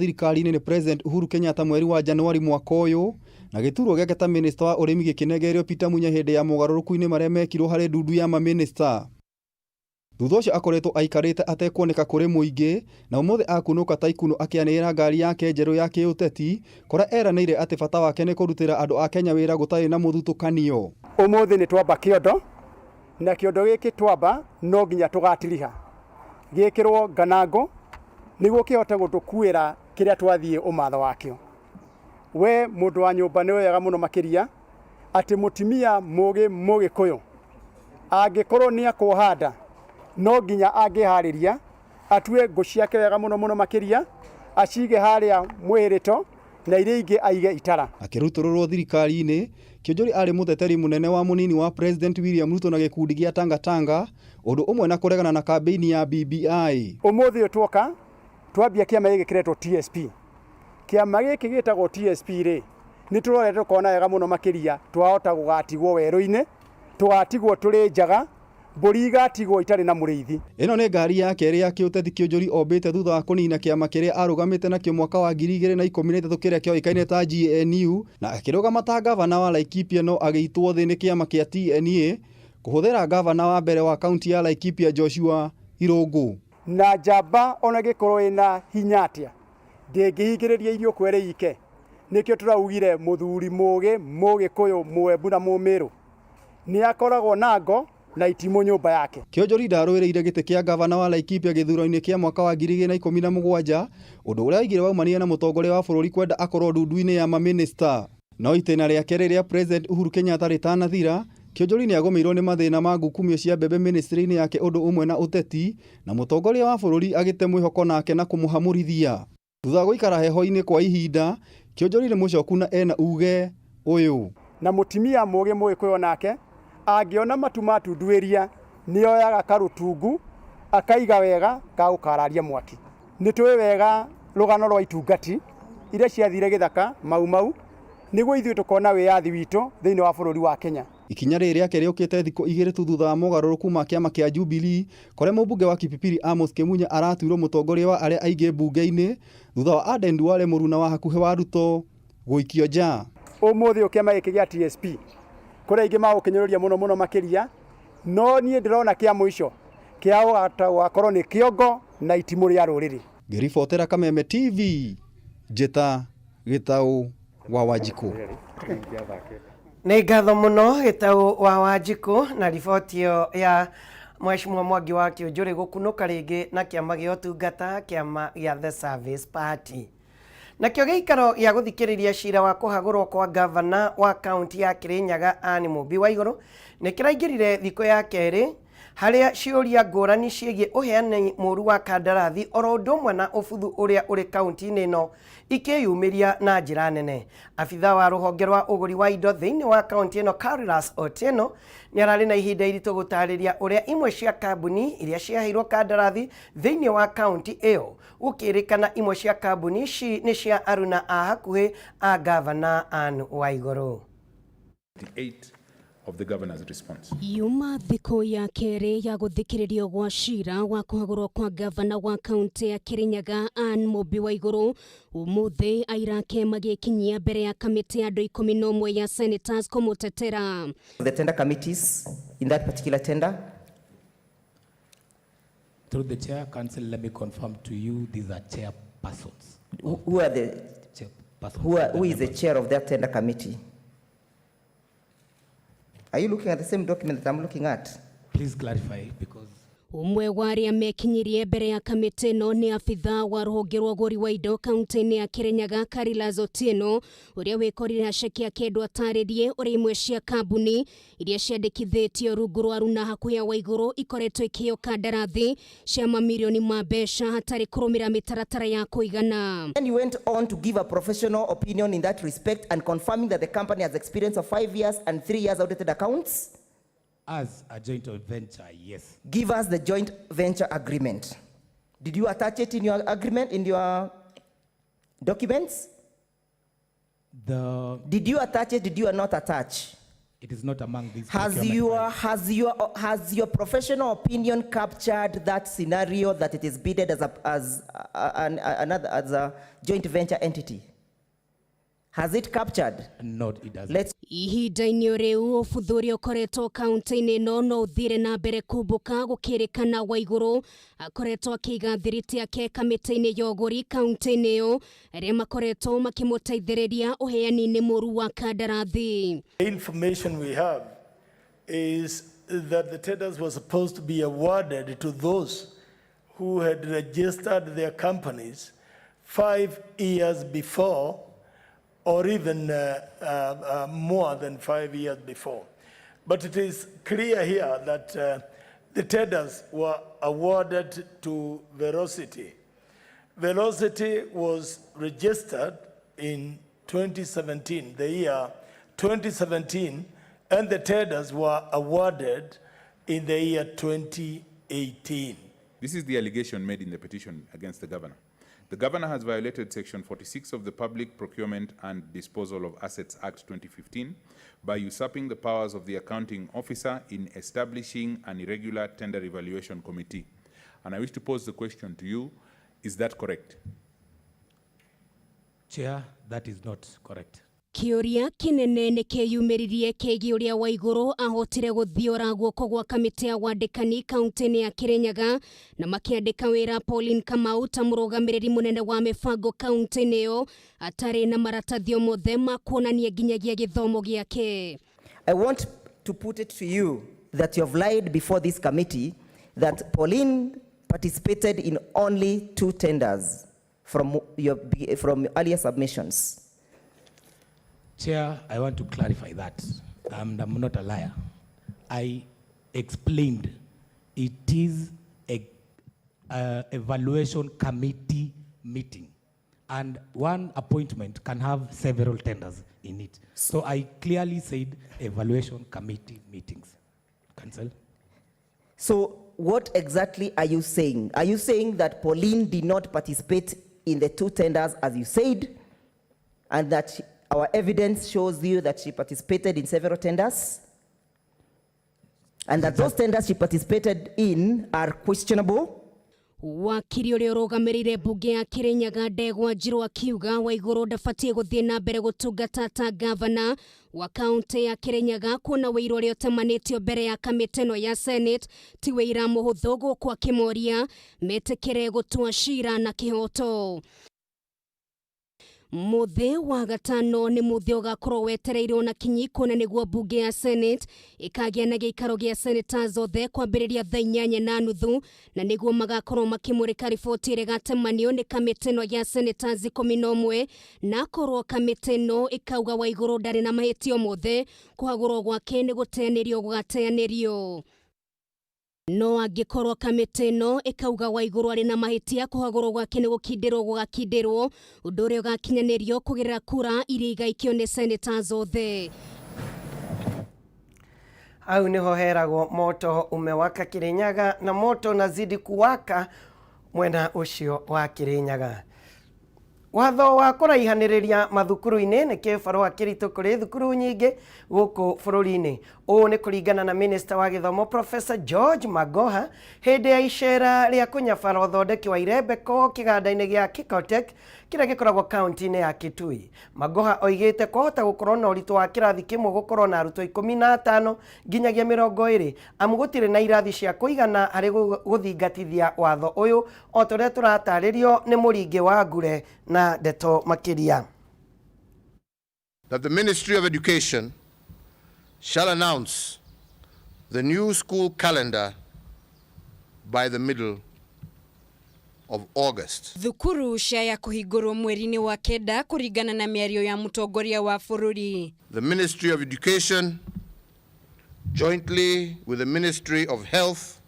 Thirikari-inĩ nĩ President Uhuru Kenyatta mweri wa Januari mwaka ũyũ, na gĩturwa gĩake ta minista wa ũrĩmi gĩkĩnengererio Peter Munya hĩndĩ ya mogarũrũku-inĩ marĩa mekirwo harĩ ndundu ya mamĩnĩsta. Thutha ũcio akoretwo aikarĩte atekuoneka kũrĩ mũingĩ, na ũmũthĩ akunũka ta ikunũ akĩanĩrĩra ngari yake njerũ ya kĩũteti, kũrĩa eranĩire atĩ bata wake nĩ kũrutĩra andũ a Kenya wĩra gũtarĩ na mũthutũkanio. Ũmũthĩ nĩ twamba kĩondo, na kĩondo gĩkĩ twamba no nginya tũgatiriha gĩkĩrwo nganango nĩguo kĩhote gũtũkuĩra kĩrĩa twathiĩ ũmatho wakĩo. We mũndũ wa nyũmba nĩ wega mũno makĩria atĩ mũtumia mũgĩ Mũgĩkũyũ angĩkorwo nĩ akuoha nda, no nginya angĩharĩria atue ngũ ciake wega mũno mũno makĩria, acige harĩa mwĩhĩrĩto na iria ingĩ aige itara. Akĩrutũrũrwo thirikari-inĩ, Kĩonjori arĩ mũteteri mũnene wa mũnini wa President William Ruto na gĩkundi gĩa Tanga Tanga, ũndũ ũmwe na kũregana na kambĩini ya BBI. Ũmũthĩ ũyũ twoka twambia kĩama gĩkĩ kĩretwo TSP. Kĩama gĩkĩ gĩtagwo TSP rĩ, nĩ tũrorete tũkona wega mũno makĩria twahota gũgatigwo werũ-inĩ, tũgatigwo tũrĩ njaga, mbũri igatigwo itarĩ na mũrĩithi. Ĩno nĩ ngari ya kerĩ ya kĩũteti Kĩonjori ombĩte thutha wa kũnina kĩama kĩrĩa arũgamĩte nakĩo mwaka wa 2013 kĩrĩa kĩoĩkaine ta GNU, na akĩrũgama ta ngavana wa Laikipia no agĩitwo thĩ nĩ kĩama kĩa TNA kũhũthĩra ngavana wa mbere wa kaunti ya Laikipia Joshua Irũngũ. Na njamba ona ĩngĩkorwo ĩna hinya atĩa ndĩngĩhingĩrĩria irio kwere ike. Nĩkĩo tũraugire mũthuri mũgĩ Mũgĩkũyũ, Mũembu na Mũmĩrũ nĩ akoragwo na ngo na itimũ nyũmba yake. Kĩonjori ndarũĩrĩire gĩtĩ kĩa ngavana wa Laikipia gĩthurano-inĩ kĩa mwaka wa 2017, ũndũ ũrĩa oigire waumanire na mũtongoria wa bũrũri kwenda akorwo ndundu-inĩ ya mamĩnĩsta. No itĩna rĩake rĩrĩa President Uhuru Kenyatta rĩtanathira, Kĩonjori nĩ agũmĩirwo nĩ mathĩna ma ngukumio cia mbembe ministry-inĩ yake ũndũ ũmwe na ũteti, na mũtongoria wa bũrũri agĩte mwĩhoko nake na kũmũhamũrithia. Thutha wa gũikara heho-inĩ kwa ihinda, Kĩonjori nĩ mũcoku na ena uge ũyũ. Na mũtumia mũgĩ Mũgĩkũyũ nake angĩona matu matunduĩria nĩ oyaga karũtungu akaiga wega ga gũkararia mwaki. Nĩ tũĩ wega rũgano rwa itungati iria ciathire gĩthaka Mau Mau nĩguo ithuĩ tũkona wĩyathi witũ thĩinĩ wa bũrũri wa Kenya. Ikinya rĩrĩ rĩake rĩũkĩte thikũ 2 tu thutha wa mogarũrũku ma kĩama kĩa Jubilee, kũrĩa mũmbunge wa Kipipiri Amos Kĩmunya aratuirwo mũtongoria wa arĩa aingĩ mbunge-inĩ thutha wa Aden Duale mũruna wa hakuhĩ wa Ruto gũikio nja. Ũmũthĩ ũyũ kĩama gĩkĩ gĩa TSP kũrĩ aingĩ magũkĩnyũrũria mũno mũno makĩria, no niĩ ndĩrona kĩa mũico kĩa gũgakorwo nĩ kĩongo na itimũ rĩa rũrĩrĩ. Ngĩribotera Kameme TV, Njĩta Gĩtaũ wa Wanjikũ. Nĩ ngatho mũno Gĩtaũ wa Wanjikũ na riboti ĩyo ya Mheshimiwa Mwangi wa Kĩũnjũrĩ gũkunũka rĩngĩ na kĩama gĩa ũtungata, kĩama gĩa The Service Party. Nakĩo gĩikaro gĩa gũthikĩrĩria cira wa kũhagũrwo kwa ngavana wa kaunti ya Kĩrĩnyaga Anne Mũmbi Waigũrũ nĩ kĩraingĩrire thikũ ya kerĩ harĩa ciũria ngũrani ciĩgiĩ ũheani mũru wa kandarathi oro ũndũ ũmwe na ũbuthu ũrĩa ũrĩ kaunti-inĩ ĩno ikĩyumĩria na njĩra nene. Abitha wa rũhonge rwa ũgũri wa indo thĩinĩ wa kaunti ĩno Carilas Otieno nĩ ararĩ na ihinda iritũ gũtarĩria ũrĩa imwe cia kambuni iria ciaheirwo kandarathi thĩinĩ wa kaunti ĩyo gũkĩrĩkana imwe cia kambuni ici nĩ cia aruna a hakuhĩ a ngavana Anne Waigũrũ. 8 of the governor's response. Yuma thikũ ya kerĩ ya gũthikĩrĩrio gwa cira wa kũhagũrwo kwa ngavana wa kaunti ya Kĩrĩnyaga Anne Mũmbi Waigũrũ, ũmũthĩ aira ake magĩkinyia mbere ya kamĩtĩ ya andũ 11 ya senators kũmũtetera. The tender committees in that particular tender? Through the chair, council, let me confirm to you these are chairpersons. Who are the chairpersons? Who is the chair of that tender committee? Are you looking at the same document that I'm looking at? Please clarify, because Ũmwe wa arĩa mekinyirie mbere ya kamĩtĩ ĩno nĩ abitha wa rũhonge rwa ũgũri wa indo kaunti-inĩ ya Kĩrĩnyaga Carilas Otieno, ũrĩa wĩkorire aceki akĩendwo atarĩrie ũrĩa imwe cia kambuni iria ciandĩkithĩtio rungu rwa aruna hakuhĩ a Waigũrũ ikoretwo ikĩheo kandarathi cia mamirioni ma mbeca hatarĩ kũrũmĩrĩra mĩtaratara ya kũigana. Then he went on to give a professional opinion in that respect and confirming that the company has experience of 5 years and 3 years audited accounts. As a joint venture, yes. Give us the joint venture agreement. Did you attach it in your agreement, in your documents? Did you attach it? Did you not attach? It is not among these Has procurement your, files. has your professional opinion captured that scenario that it is bidded as a joint venture entity? Has it captured? No, it doesn't. Let's Ihinda-inĩ o rĩu ũbuthu ũrĩa ũkoretwo kaunti-inĩ ĩno no ũthire na mbere kumbũka gũkĩrĩkana Waigũrũ akoretwo akĩiga thiriti yake kamĩtĩ-inĩ ya ũgũri kaunti-inĩ ĩyo arĩa makoretwo makĩmũteithĩrĩria ũheani-inĩ mũru wa kandarathi. The information we have is that the tenders were supposed to be awarded to those who had registered their companies 5 years before or even more than 5 years before. But it is clear here that the tenders were awarded to Velocity. Velocity was registered in 2017, the year 2017, and the tenders were awarded in the year 2018. This is the allegation made in the petition against the governor. The governor has violated Section 46 of the Public Procurement and Disposal of Assets Act 2015 by usurping the powers of the accounting officer in establishing an irregular tender evaluation committee. And I wish to pose the question to you, is that correct? Chair, that is not correct. Kĩũria kĩnene nĩ kĩyumĩririe kĩgiĩ ũrĩa Waigũrũ ahotire gũthiora guoko gwa kamĩtĩ ya wandĩkani kaunti-inĩ ya Kirinyaga na makĩandĩka wĩra Pauline Kamau ta mũrũgamĩrĩri mũnene wa mĩbango kaunti-inĩ ĩyo atarĩ na maratathi o mothe ma kuonania nginyagia gĩthomo gĩake. I want to put it to you that you have lied before this committee that Pauline participated in only two tenders from earlier submissions. Chair, I want to clarify that. I'm not a liar. I explained it is a evaluation committee meeting, and one appointment can have several tenders in it. So I clearly said evaluation committee meetings. Counsel? So what exactly are you saying? Are you saying that Pauline did not participate in the two tenders as you said, and that our evidence shows you that she participated in several tenders? And that those tenders she participated in are questionable? Wakiri ũrĩa ũrũgamĩrĩire mbunge ya Kirinyaga Ndegwa Njirũ akiuga Waigũrũ ndabatiĩ gũthiĩ na mbere gũtungata ta gavana wa kaunti ya Kirinyaga kuona wĩira ũrĩa ũtemanĩtio mbere ya kamĩtĩ ĩno ya Senate ti wĩira mũhũthũ gũkũ akĩmoria metĩkĩre gũtua cira na kĩhoto. Mũthĩ wa gatano nĩ mũthĩ ũgakorwo wetereirwo na kinyi kuona nĩguo mbunge ya Senate ĩkagĩa na gĩikaro gĩa senators othe kwambĩrĩria thaa 8:30 na nĩguo magakorwo makĩmũrĩka riboti ĩrĩa ĩgatemanio nĩ kamĩtĩ ĩno ya senators 11 na akorwo kamĩtĩ ĩno ĩkauga Waigũrũ ndarĩ na mahĩtia mothe kũhagũrwo gwake nĩ gũteanĩrio gũgateanĩrio no angĩkorwo kamĩtĩ ĩno ĩkauga Waigũrũ arĩ na mahĩtia kũhagũrwo gwake nĩ gũkindĩrwo gũgakindĩrwo ũndũ ũrĩa ũgakinyanĩrio kũgerera kura iria igaikio nĩ senators othe. Hau niho heragwo moto umewaka Kirinyaga na moto unazidi kuwaka mwena ũcio wa Kirinyaga. Watho wa kũraihanĩrĩria mathukuru-inĩ nĩ kĩbarũa kĩritũ kũrĩ thukuru nyingĩ gũkũ bũrũri-inĩ. Ũũ nĩ kũringana na minista wa gĩthomo Professor George Magoha hĩndĩ ya icera rĩa kũnyabara ũthondeki wa irembeko kĩganda-inĩ gĩa Kicotec kĩrĩa gĩkoragwo kaunti-inĩ ya Kitui. Magoha oigĩte kwahota gũkorwo na ũritũ wa kĩrathi kĩmwe gũkorwo na arutwo 15 nginyagia 20 amu gũtirĩ na irathi cia kũigana harĩ gũthingatithia watho ũyũ o ta ũrĩa tũratarĩrio nĩ Mũringĩ wa Ngure na ndeto makĩria. That the Ministry of Education shall announce the new school calendar by the middle of August. Thukuru ciaya kũhingũrwo mweri-inĩ wa kenda kũringana na mĩario ya mũtongoria wa bũrũri. The Ministry of Education, jointly with the Ministry of Health,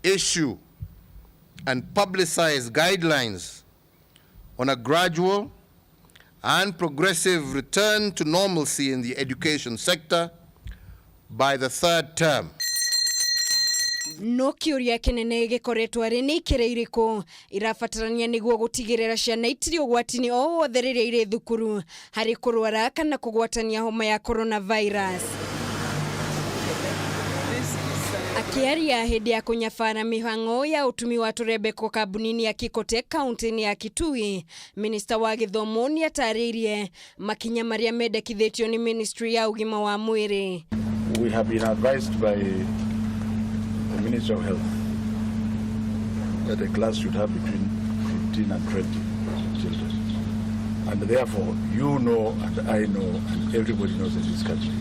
issue and publicize guidelines on a gradual and progressive return to normalcy in the education sector by the third term. No kĩũria kĩnene gĩkoretwo arĩ nĩ ikĩra irĩkũ irabatarania nĩguo gũtigĩrĩra ciana itirĩ ũgwati-inĩ o wothe rĩrĩa irĩ thukuru harĩ kũrwara kana kũgwatania homa ya coronavirus. Akĩaria hĩndĩ ya kũnyabara mĩhang'o ya ũtumi wa tũrembeko kambuni-inĩ ya Kikotec kaunti-inĩ ya Kitui, minista wa gĩthomo nĩatarĩirie makinya marĩa mendekithĩtio nĩ ministry ya ũgima wa mwĩrĩ. We have been advised by the Ministry of Health that a class should have between 15 and 20 children. And therefore, you know and I know and everybody knows in this country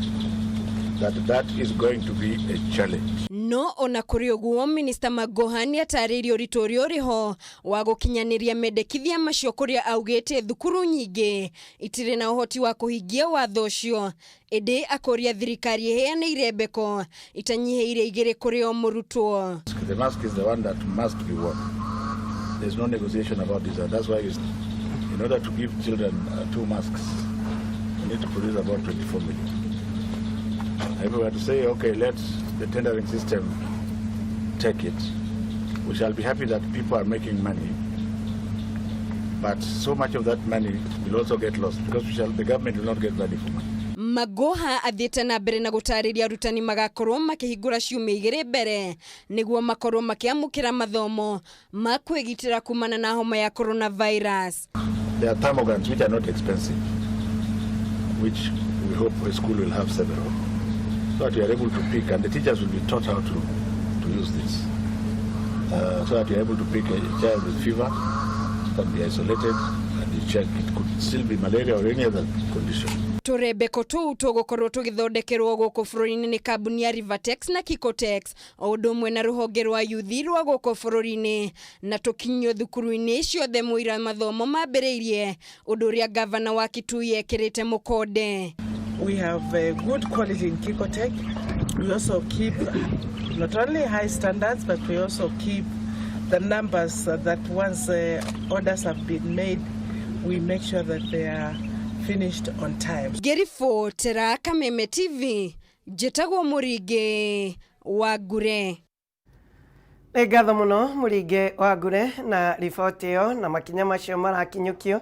that that is going to be a challenge. No ona kũrĩ ũguo, minista Magoha nĩatarĩirie ũritũ ũrĩa ũrĩ ho wa gũkinyanĩria mendekithia macio, kũrĩa augĩte thukuru nyingĩ itirĩ na ũhoti wa kũhingia watho ũcio, ĩndĩ akũria thirikari ĩheane irembeko itanyihĩire 2 kũrĩ o mũrutwo. The mask is the one that must be worn. There's no negotiation about this, and that's why in order to give children 2 masks, we need to produce about 24 million. If we were to say, okay, let the tendering system take it, we shall be happy that people are making money, but so much of that money will also get lost because the government will not get value for money. Magoha athiĩte na mbere na gũtarĩria arutani magakorwo makĩhingũra ciumia 2 mbere nĩguo makorwo makĩamũkĩra mathomo ma kwĩgitĩra kumana na homa ya coronavirus. There are thermogans which are not expensive, which we hope a school will have several, so that you are able to pick, and the teachers will be taught how to use this, so that you are able to pick a child with fever, can be isolated, and you check it could still be malaria or any other condition. Tũrembeko tũu tũgũkorwo tũgĩthondekerwo gũkũ bũrũri-inĩ nĩ kambuni ya Rivatex na Kikotex o ũndũ ũmwe na rũhonge rwa yuthi rwa gũkũ bũrũri-inĩ, na tũkinyio thukuru-inĩ ciothe mũira mathomo mambĩrĩirie, ũndũ ũrĩa gavana wa Kitui ekĩrĩte mũkonde. We have a good quality in Kikotec. We also keep not only high standards, but we also keep the numbers that once orders have been made, we make sure that they are finished on time. Ngĩribotera Kameme TV, njĩtagwo Mũringĩ wa Ngure. Nĩ ngatho mũno Mũringĩ wa Ngure na riboti ĩyo na makinya macio marakinyũkio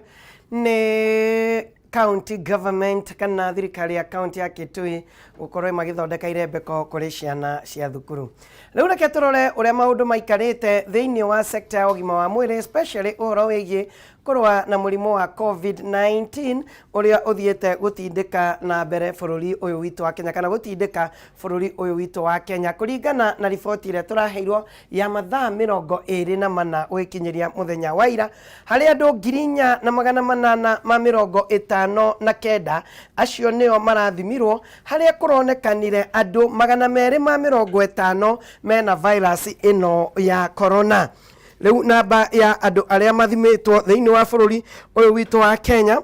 nĩ county government kana thirikari ya county ya Kitui gũkorwo magĩthondeka irembeko kũrĩ ciana cia thukuru. Rĩu reke tũrore ũrĩa maũndũ maikarĩte thĩinĩ wa sector ya ũgima wa mwĩrĩ, especially ũhoro wĩgiĩ kũrũa na mũrimũ wa COVID-19 ũrĩa ũthiĩte gũtindĩka na mbere bũrũri ũyũ witũ wa Kenya, kana gũtindĩka bũrũri ũyũ witũ wa Kenya, kũringana na riboti ĩrĩa tũraheirwo ya mathaa 24 gũgĩkinyĩria mũthenya wa ira, harĩ andũ 4859, acio nĩo marathimirwo, harĩa kũronekanire andũ 250 mena virus ĩno ya corona. Rĩu namba ya andũ arĩa mathimĩtwo thĩinĩ wa bũrũri ũyũ witũ wa Kenya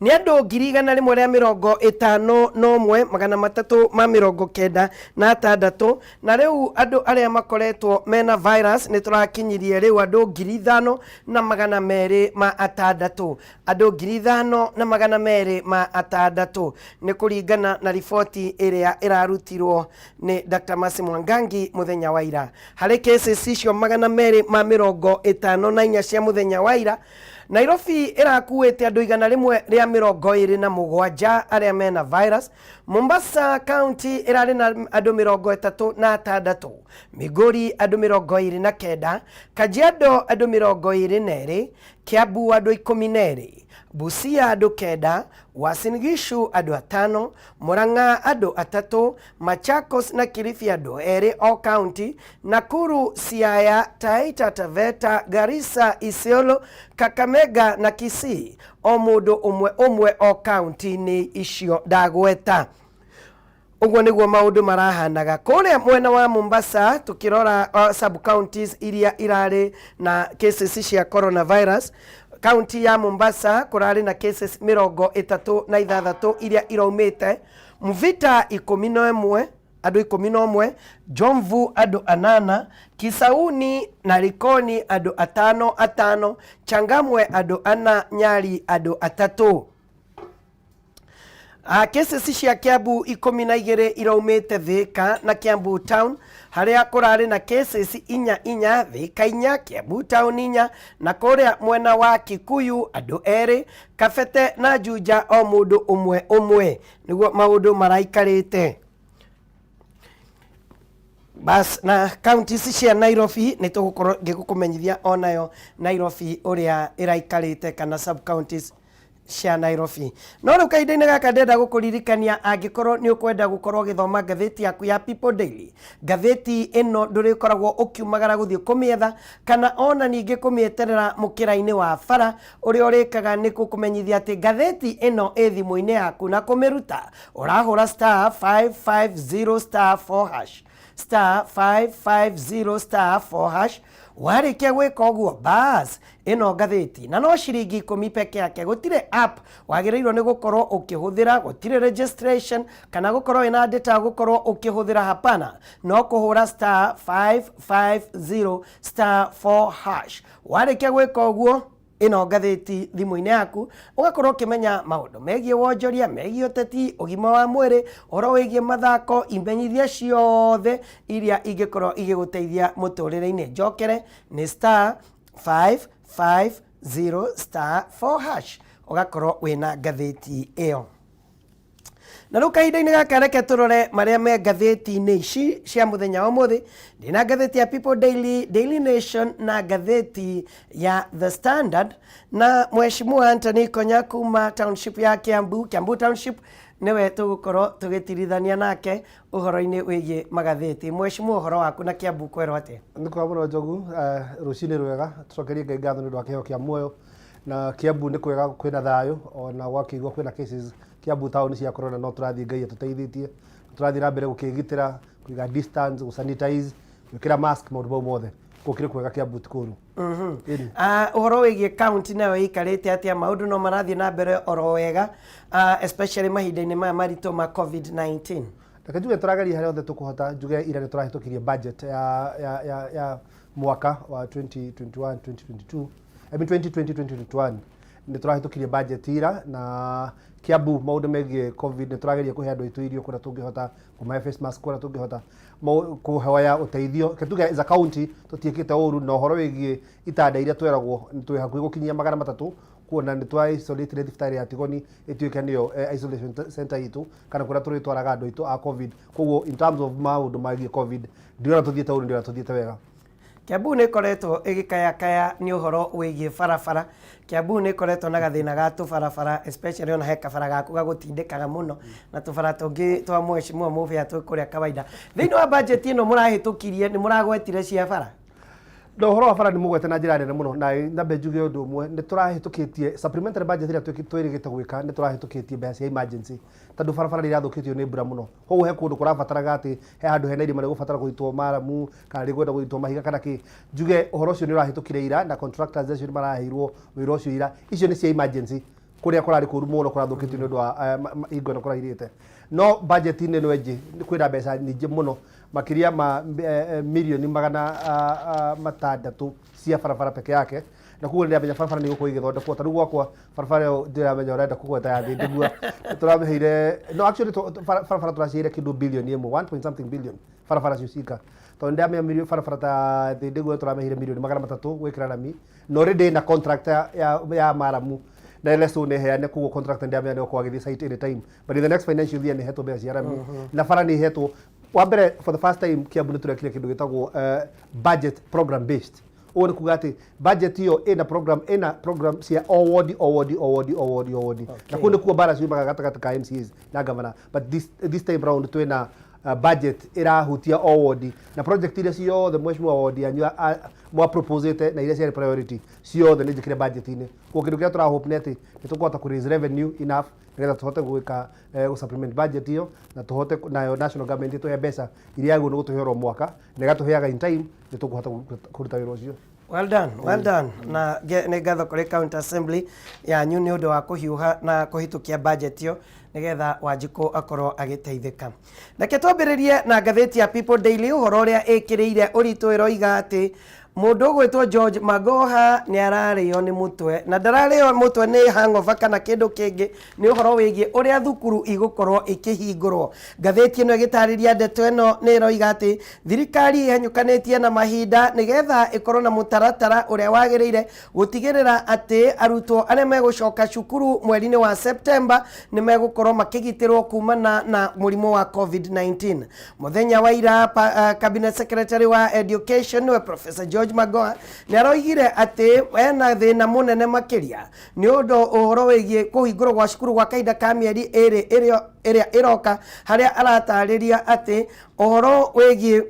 nĩ andũ 151,396, na rĩu andũ arĩa makoretwo mena virus nĩ tũrakinyirie rĩu andũ 5,206, andũ 5,206 nĩ kũringana na riboti ĩrĩa ĩrarutirwo nĩ Dr. Mercy Mwangangi mũthenya wa ira. Harĩ cases icio 254 cia mũthenya wa ira, Nairobi ĩrakuĩte andũ 127 arĩa mena virus. Mombasa County ĩrarĩ na andũ 36, Migori andũ 29, Kajiado andũ 22, Kiambu andũ 12, Busia andũ 9, Uasin Gishu andũ 5, Murang'a andũ 3, Machakos na Kilifi andũ 2 o county, Nakuru, Siaya, Taita Taveta, Garissa, Isiolo, Kakamega na Kisii o mũndũ ũmwe ũmwe o county-inĩ icio ndagweta. Ũguo nĩguo maũndũ marahanaga kũrĩa mwena wa Mombasa. Tukĩrora sub counties iria irarĩ na cases cia coronavirus, county ya Mombasa kũrarĩ na cases 36 iria iraumĩte, Mvita 11, andũ 11, Jomvu andũ 8, Kisauni na Likoni andũ 5 5, Changamwe andũ 4, Nyali andũ 3. Cases cia Kiambu 12 iraumĩte Thika na Kiambu town harĩa kũrarĩ na cases inya inya, Thika inya, Kiambu town inya, na kũrĩa mwena wa Kikuyu andũ erĩ, Kabete na Juja o mũndũ ũmwe ũmwe, nĩguo maũndũ maraikarĩte. Bas na counties cia Nairobi nĩ tũgũkorwo ngĩgũkũmenyithia onayo Nairobi ũrĩa ĩraikarĩte kana sub counties cia Nairobi. No rĩu kahinda-inĩ gaka ndĩrenda gũkũririkania angĩkorwo nĩ ũkwenda gũkorwo ũgĩthoma ngathĩti yaku ya People Daily, ngathĩti ĩno ndũrĩkoragwo ũkiumagara gũthiĩ kũmĩetha kana ona ningĩ kũmĩeterera mũkĩra-inĩ wa bara. Ũrĩa ũrĩkaga nĩ gũkũmenyithia atĩ ngathĩti ĩno ĩ thimũ-inĩ yaku na kũmĩruta ũrahũra star 550 star 4 hash, star 550 star 4 hash. Warĩkia gwĩka ũguo, bas ĩno ngathĩti na no ciringi 10 peke yake. Gũtirĩ app wagĩrĩirwo nĩ gũkorwo ũkĩhũthĩra, gũtirĩ registration kana gũkorwo wĩna data gũkorwo ũkĩhũthĩra, hapana, no kũhũra star 550 star 4 hash. Warĩkia gwĩka ũguo, ĩno ngathĩti thimũ-inĩ yaku, ũgakorwo ũkĩmenya maũndũ megiĩ wonjoria, megiĩ ũteti, ũgima wa mwĩrĩ, ũhoro wĩgiĩ mathako, imenyithia ciothe iria ingĩkorwo igĩgũteithia mũtũrĩre-inĩ. Njokere nĩ star 550 star 4 hash, ũgakorwo wĩna ngathĩti ĩyo. Na rĩu kahinda-inĩ gaka reke tũrore marĩa me ngathĩti-inĩ ici cia mũthenya wa ũmũthĩ. Ndĩna ngathĩti ya People Daily, Daily Nation na ngathĩti ya The Standard, na Mheshimiwa Anthony Konya kuma township ya Kiambu, Kiambu Township, nĩwe tũgũkorwo tũgĩtirithania nake ũhoro-inĩ wĩgiĩ magathĩti. Mheshimiwa, ũhoro waku na Kiambu kwerwo atĩa? Nĩ kwega mũno Njogu, rũcinĩ rwega, tũcokerie Ngai ngatho nĩ ũndũ wa kĩheo kĩa muoyo. Na Kiambu nĩ kwega, kwĩna thayũ, ona gwakĩigua kwĩna cases Kiambu town cia corona, no tũrathiĩ Ngai atũteithĩtie, tũrathiĩ na mbere gũkĩgitĩra, kũiga distance, gũsanitize, gwĩkĩra mask, maũndũ mau mothe. Gũkĩrĩ kwega Kiambu, ti kũũru. Ĩni. Ũhoro wĩgiĩ county nayo ĩikarĩte atĩa? Maũndũ no marathiĩ na mbere oro wega, especially mahinda-inĩ maya maritũ ma COVID-19? Reke njuge tũrageria harĩa hothe tũkũhota. Njuge ira nĩ tũrahĩtũkirie budget ya mwaka wa 2021 2022, I mean 2020 2021. Nĩ tũrahĩtũkirie budget ira. Na Kiambu maũndũ megiĩ COVID, nĩ tũrageria kũhe andũ aitũ irio kũrĩa tũngĩhota, kũmahe face mask kũrĩa tũngĩhota, kũhoya ũteithio. Reke tuge as a county tũtiĩkĩte ũru. Na ũhoro wĩgiĩ itanda iria tweragwo, twĩ hakuhĩ gũkinyia 300, kuona nĩ twa isolate thibitarĩ ya Tigoni ĩtuĩke nĩyo isolation center itũ kana kũrĩa tũrĩtwaraga andũ aitũ a COVID. Koguo in terms of maũndũ megiĩ COVID, ndirona tũthiĩte ũru, ndirona tũthiĩte wega. Kiambu nĩ ĩkoretwo ĩgĩkayakaya nĩ ũhoro wĩgiĩ barabara. Kiambu nĩ ĩkoretwo na gathĩna ga tũbarabara, especially ona he kabara gaku gagũtindĩkaga mũno na tũbara tũngĩ twa Mheshimiwa Mũbĩa twĩ kũrĩa kawaida. Thĩinĩ wa budget ĩno mũrahĩtũkirie, nĩ mũragwetire cia bara? Na ũhoro wa bara nĩ mũgwete na njĩra nene mũno, na nyambe njuge ũndũ ũmwe. Nĩ tũrahĩtũkĩtie supplementary budget ĩrĩa twĩrĩgĩte gwĩka. Nĩ tũrahĩtũkĩtie mbeca cia emergency tondũ barabara nĩ irathũkĩtio nĩ mbura mũno. Koguo he kũndũ kũrabataraga atĩ he handũ hena irima rĩgũbatara kũrutwo maramu kana rĩkwenda kũrutwo mahiga kana kĩ. Njuge ũhoro ũcio nĩ ũrahĩtũkire ira, na contractors acio nĩ maraheirwo wĩra ũcio ira. Icio nĩ cia emergency kũrĩa kũrarĩ kũru mũno, kũrathũkĩtio nĩ ũndũ wa hingo ĩno kũrairĩte. No budget-inĩ ĩno ĩngĩ kwĩna mbeca nyingĩ mũno, makĩria ma mirioni 600 cia barabara peke yake. Na koguo nĩndĩramenya barabara nĩ igũkorwo igĩthondekwo. Ta rĩu gwakwa barabara ĩyo ndĩramenya ũrenda kũgweta ya Thĩndĩgua, tũramĩheire, no actually barabara tũraciheire kĩndũ bilioni 1, one point something billion barabara cio cika, tondũ nĩndĩramenya barabara ta Thĩndĩgua tũramĩheire mirioni 300 gwĩkĩra rami, na already na contract ya maramu na leso nĩ heane. Koguo contract ndĩramenya nĩ gũkorwo agĩthiĩ site anytime, but in the next financial year nĩ hetwo mbeca cia rami na bara nĩ hetwo. Wa mbere, for the first time Kiambu nĩ tũrekire kĩndũ gĩtagwo budget program based. Ũguo nĩ kuga atĩ budget ĩyo ĩna program cia o ward, o ward, o ward, o ward, o ward, na kũu nĩkuo mbara ciumaga gatagatĩ ka MCAs na governor. But this time round twĩna budget ĩrahutia o ward, na project iria ciothe mheshimiwa ward yanyu mwa proposete na iria ciarĩ priority ciothe nĩ njĩkĩre budget-inĩ. Koguo kĩndũ kĩrĩa tũrahope nĩ atĩ nĩ tũkũhota kũ raise revenue enough nĩgetha tũhote gwĩka gũ supplement budget ĩyo, na tũhote nayo national government ĩtũhe mbeca iria yagĩrĩirwo nĩ gũtũhe oro mwaka na ĩgatũheaga in time, nĩ tũkũhota kũruta wĩra ũcio. Well done, well done. Na nĩ ngatho kũrĩ county assembly yanyu nĩ ũndũ wa kũhiũha na kũhĩtũkia budget ĩyo nĩgetha Wanjikũ akorwo agĩteithĩka. Reke twambĩrĩrie na ngathĩti ya People Daily, ũhoro ũrĩa ĩkĩrĩire ũritũ ĩroiga atĩ Mũndũ ũgwĩtwo George Magoha nĩ ararĩo nĩ mũtwe na ndararĩo mũtwe nĩ hangover kana kĩndũ kĩngĩ, nĩ ũhoro wĩgiĩ ũrĩa thukuru igũkorwo ikĩhingũrwo. Ngathĩti ĩno ĩgĩtarĩria ndeto ĩno nĩ ĩroiga atĩ thirikari ĩhanyũkanĩtie na mahinda nĩgetha ĩkorwo na mũtaratara ũrĩa wagĩrĩire gũtigĩrĩra atĩ arutwo arĩa megũcoka cukuru mweri-inĩ wa Septemba nĩ megũkorwo makĩgitĩrwo kumana na mũrimũ wa COVID-19. Mũthenya wa ira Cabinet Secretary wa Education nĩwe Professor George Magoha nĩ aroigire atĩ ena thĩna mũnene makĩria nĩ ũndũ ũhoro wĩgiĩ kũhingũrwo gwa cukuru gwa kahinda ka mĩeri ĩrĩ ĩrĩa ĩroka, harĩa aratarĩria atĩ ũhoro wĩgiĩ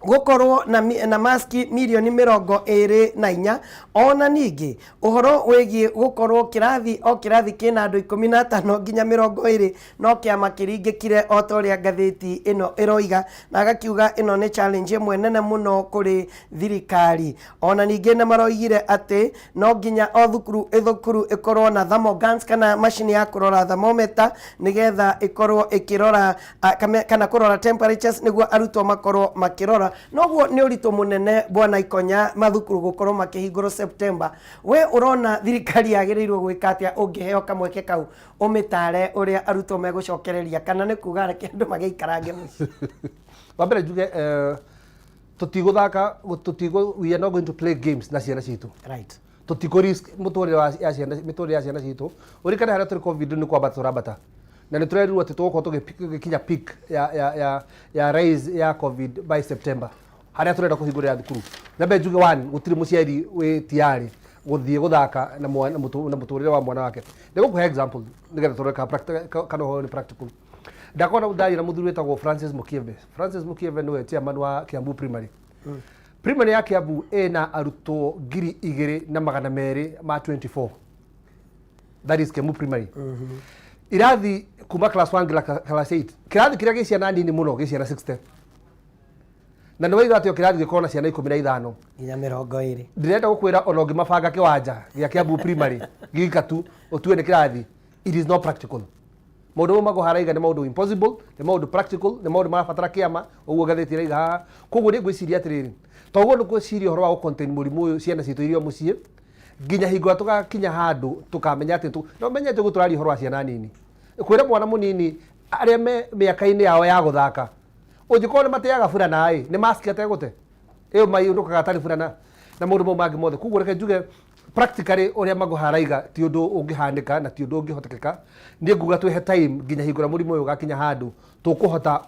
gũkorwo na maski mirioni 24, ona ningĩ ũhoro wĩgiĩ gũkorwo kĩrathi o kĩrathi kĩna andũ 15 nginya 20 no kĩama kĩringĩkire o ta ũrĩa ngathĩti ĩno ĩroiga, na agakiuga ĩno nĩ challenge ĩmwe nene mũno kũrĩ thirikari. Ona ningĩ nĩ maroigire atĩ no nginya o thukuru thukuru ĩkorwo na thermal guns kana macini ya kũrora thermometer nĩgetha ĩkorwo ĩkĩrora kana kũrora temperatures nĩguo arutwo makorwo makĩrora. Noguo nĩ ũritũ mũnene bwana Ikonya mathukuru gũkorwo makĩhingũrwo September. We ũrona thirikari yagĩrĩirwo gwĩka atĩa ũngĩheo kamweke kau ũmĩtare ũrĩa arutwo megũcokereria, kana nĩ kuga reke andũ magĩikarange mũciĩ? Wa mbere njuge tũtigũthaka, tũtigũ, we are not going to play games na ciana citũ. Tũtikũ risk mũtũrĩre wa ya ciana, mĩtũrĩre ya ciana citũ. Ũririkane harĩa tũrĩ COVID nĩ kwambata tũrambata, na nĩ tũrerirwo atĩ tũgũkorwo tũgĩkinya peak ya rise ya COVID by September, harĩa tũrenda kũhingũrĩra thukuru. Na mbere njuge one, gũtirĩ mũciari wĩ tayari gũthiĩ gũthaka na mũtũrĩre wa mwana wake. Nĩ gũkũhe example nĩgetha tũrore kana ũhoro nĩ practical. Ndakona ndaria na mũthuri wĩtagwo Francis Mukiebe. Francis Mukiebe nĩwe chairman wa Kiambu Primary. Primary ya Kiambu ĩna arutwo 2224, that is Kiambu Primary. Irathi kuma class 1 nginya class 8, kĩrathi kĩrĩa gĩ ciana nini mũno gĩ ciana 60, na nĩ waiga atĩ o kĩrathi gĩkorwo na ciana 15 nginya 20. Ndĩrenda gũkwĩra ona ũngĩmabanga kĩwanja gĩa Kiambu Primary gika tu ũtue nĩ kĩrathi, it is not practical. Maũndũ mau Magoha araiga nĩ maũndũ impossible, nĩ maũndũ practical, nĩ maũndũ marabatara kĩama ũguo ngathĩti ĩraiga haha. Koguo nĩ ngwĩciria atĩrĩrĩ, toguo nĩ ngwĩciria ũhoro wa gũ-contain mũrimũ ũyũ, ciana citũ irio mũciĩ nginya hingo ĩrĩa tũgakinya handũ tũkamenya atĩ no menye atĩ ũguo tũraria ũhoro wa ciana nini, kwĩra mwana mũnini arĩa me mĩaka-inĩ yao ya gũthaka, ũngĩkorwo nĩ mateaga burana ĩ nĩ mask ategũte ĩyo maiũnũkaga atarĩ burana na maũndũ mau mangĩ mothe. Koguo reke njuge practically ũrĩa Magoha araiga ti ũndũ ũngĩhanĩka na ti ũndũ ũngĩhotekeka. Niĩ nguga twĩhe time nginya hingo ĩrĩa mũrimũ ũyũ ũgakinya handũ tũkũhota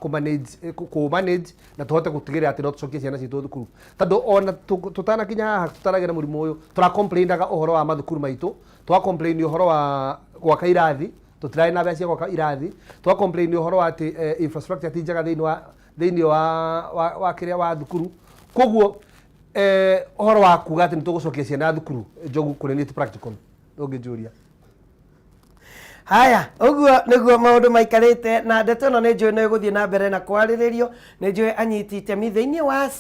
kũ manage na tũhote gũtigĩrĩra atĩ no tũcokie ciana citũ thukuru, tondũ ona tũtanakinya haha, tũtanagĩa na mũrimũ ũyũ, tũra-complainaga ũhoro wa mathukuru maitũ, twa complain ũhoro wa gwaka irathi, tũtirarĩ na mbeca cia gwaka irathi, twa complain ũhoro wa atĩ infrastructure ti njega thĩinĩ wa kĩrĩa wa thukuru. Koguo ũhoro wa kuga atĩ nĩ tũgũcokia ciana thukuru, Njogu, kũrĩ niĩ ti practical ũngĩnjũria. Haya, ũguo nĩguo maũndũ maikarĩte, na ndeto ĩno nĩ njũĩ no ĩgũthiĩ na mbere na kwarĩrĩrio. Nĩ njũĩ anyiti itemi thĩinĩ wa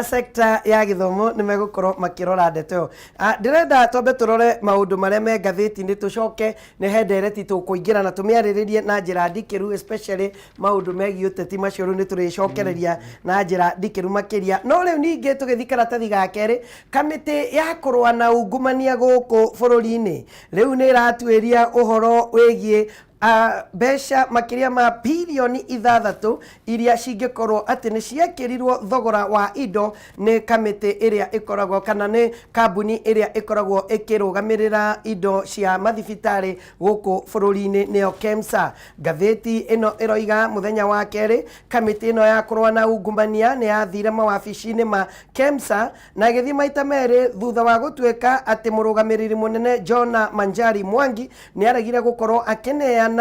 sector ya gĩthomo nĩ megũkorwo makĩrora ndeto ĩyo. Ndĩrenda twambe tũrore maũndũ marĩa me ngathĩti-inĩ, tũcoke nĩ he ndereti tũkũingĩra na tũmĩarĩrĩrie na njĩra ndikĩru, especially maũndũ megiĩ ũteti macio. Rĩu nĩ tũrĩcokereria na njĩra ndikĩru makĩria. No rĩu ningĩ tũgĩthiĩ karatathi ga kerĩ, kamĩtĩ ya kũrũa na ungumania gũkũ bũrũri-inĩ rĩu nĩ ĩratuĩria ũhoro wĩgiĩ mbeca makĩria ma birioni 6 iria cingĩkorwo atĩ nĩ ciekĩrirwo thogora wa indo nĩ kamĩtĩ ĩrĩa ĩkoragwo kana nĩ kambuni ĩrĩa ĩkoragwo ĩkĩrũgamĩrĩra indo cia mathibitarĩ gũkũ bũrũri-inĩ, nĩyo KEMSA. Ngathĩti ĩno ĩroiga mũthenya wa kerĩ kamĩtĩ ĩno ya kũrũa na ungumania nĩ yathire mawabici-inĩ ma KEMSA na ĩgĩthiĩ maita merĩ thutha wa gũtuĩka atĩ mũrũgamĩrĩri mũnene Jona Manjari Mwangi nĩ aregire gũkorwo akĩneana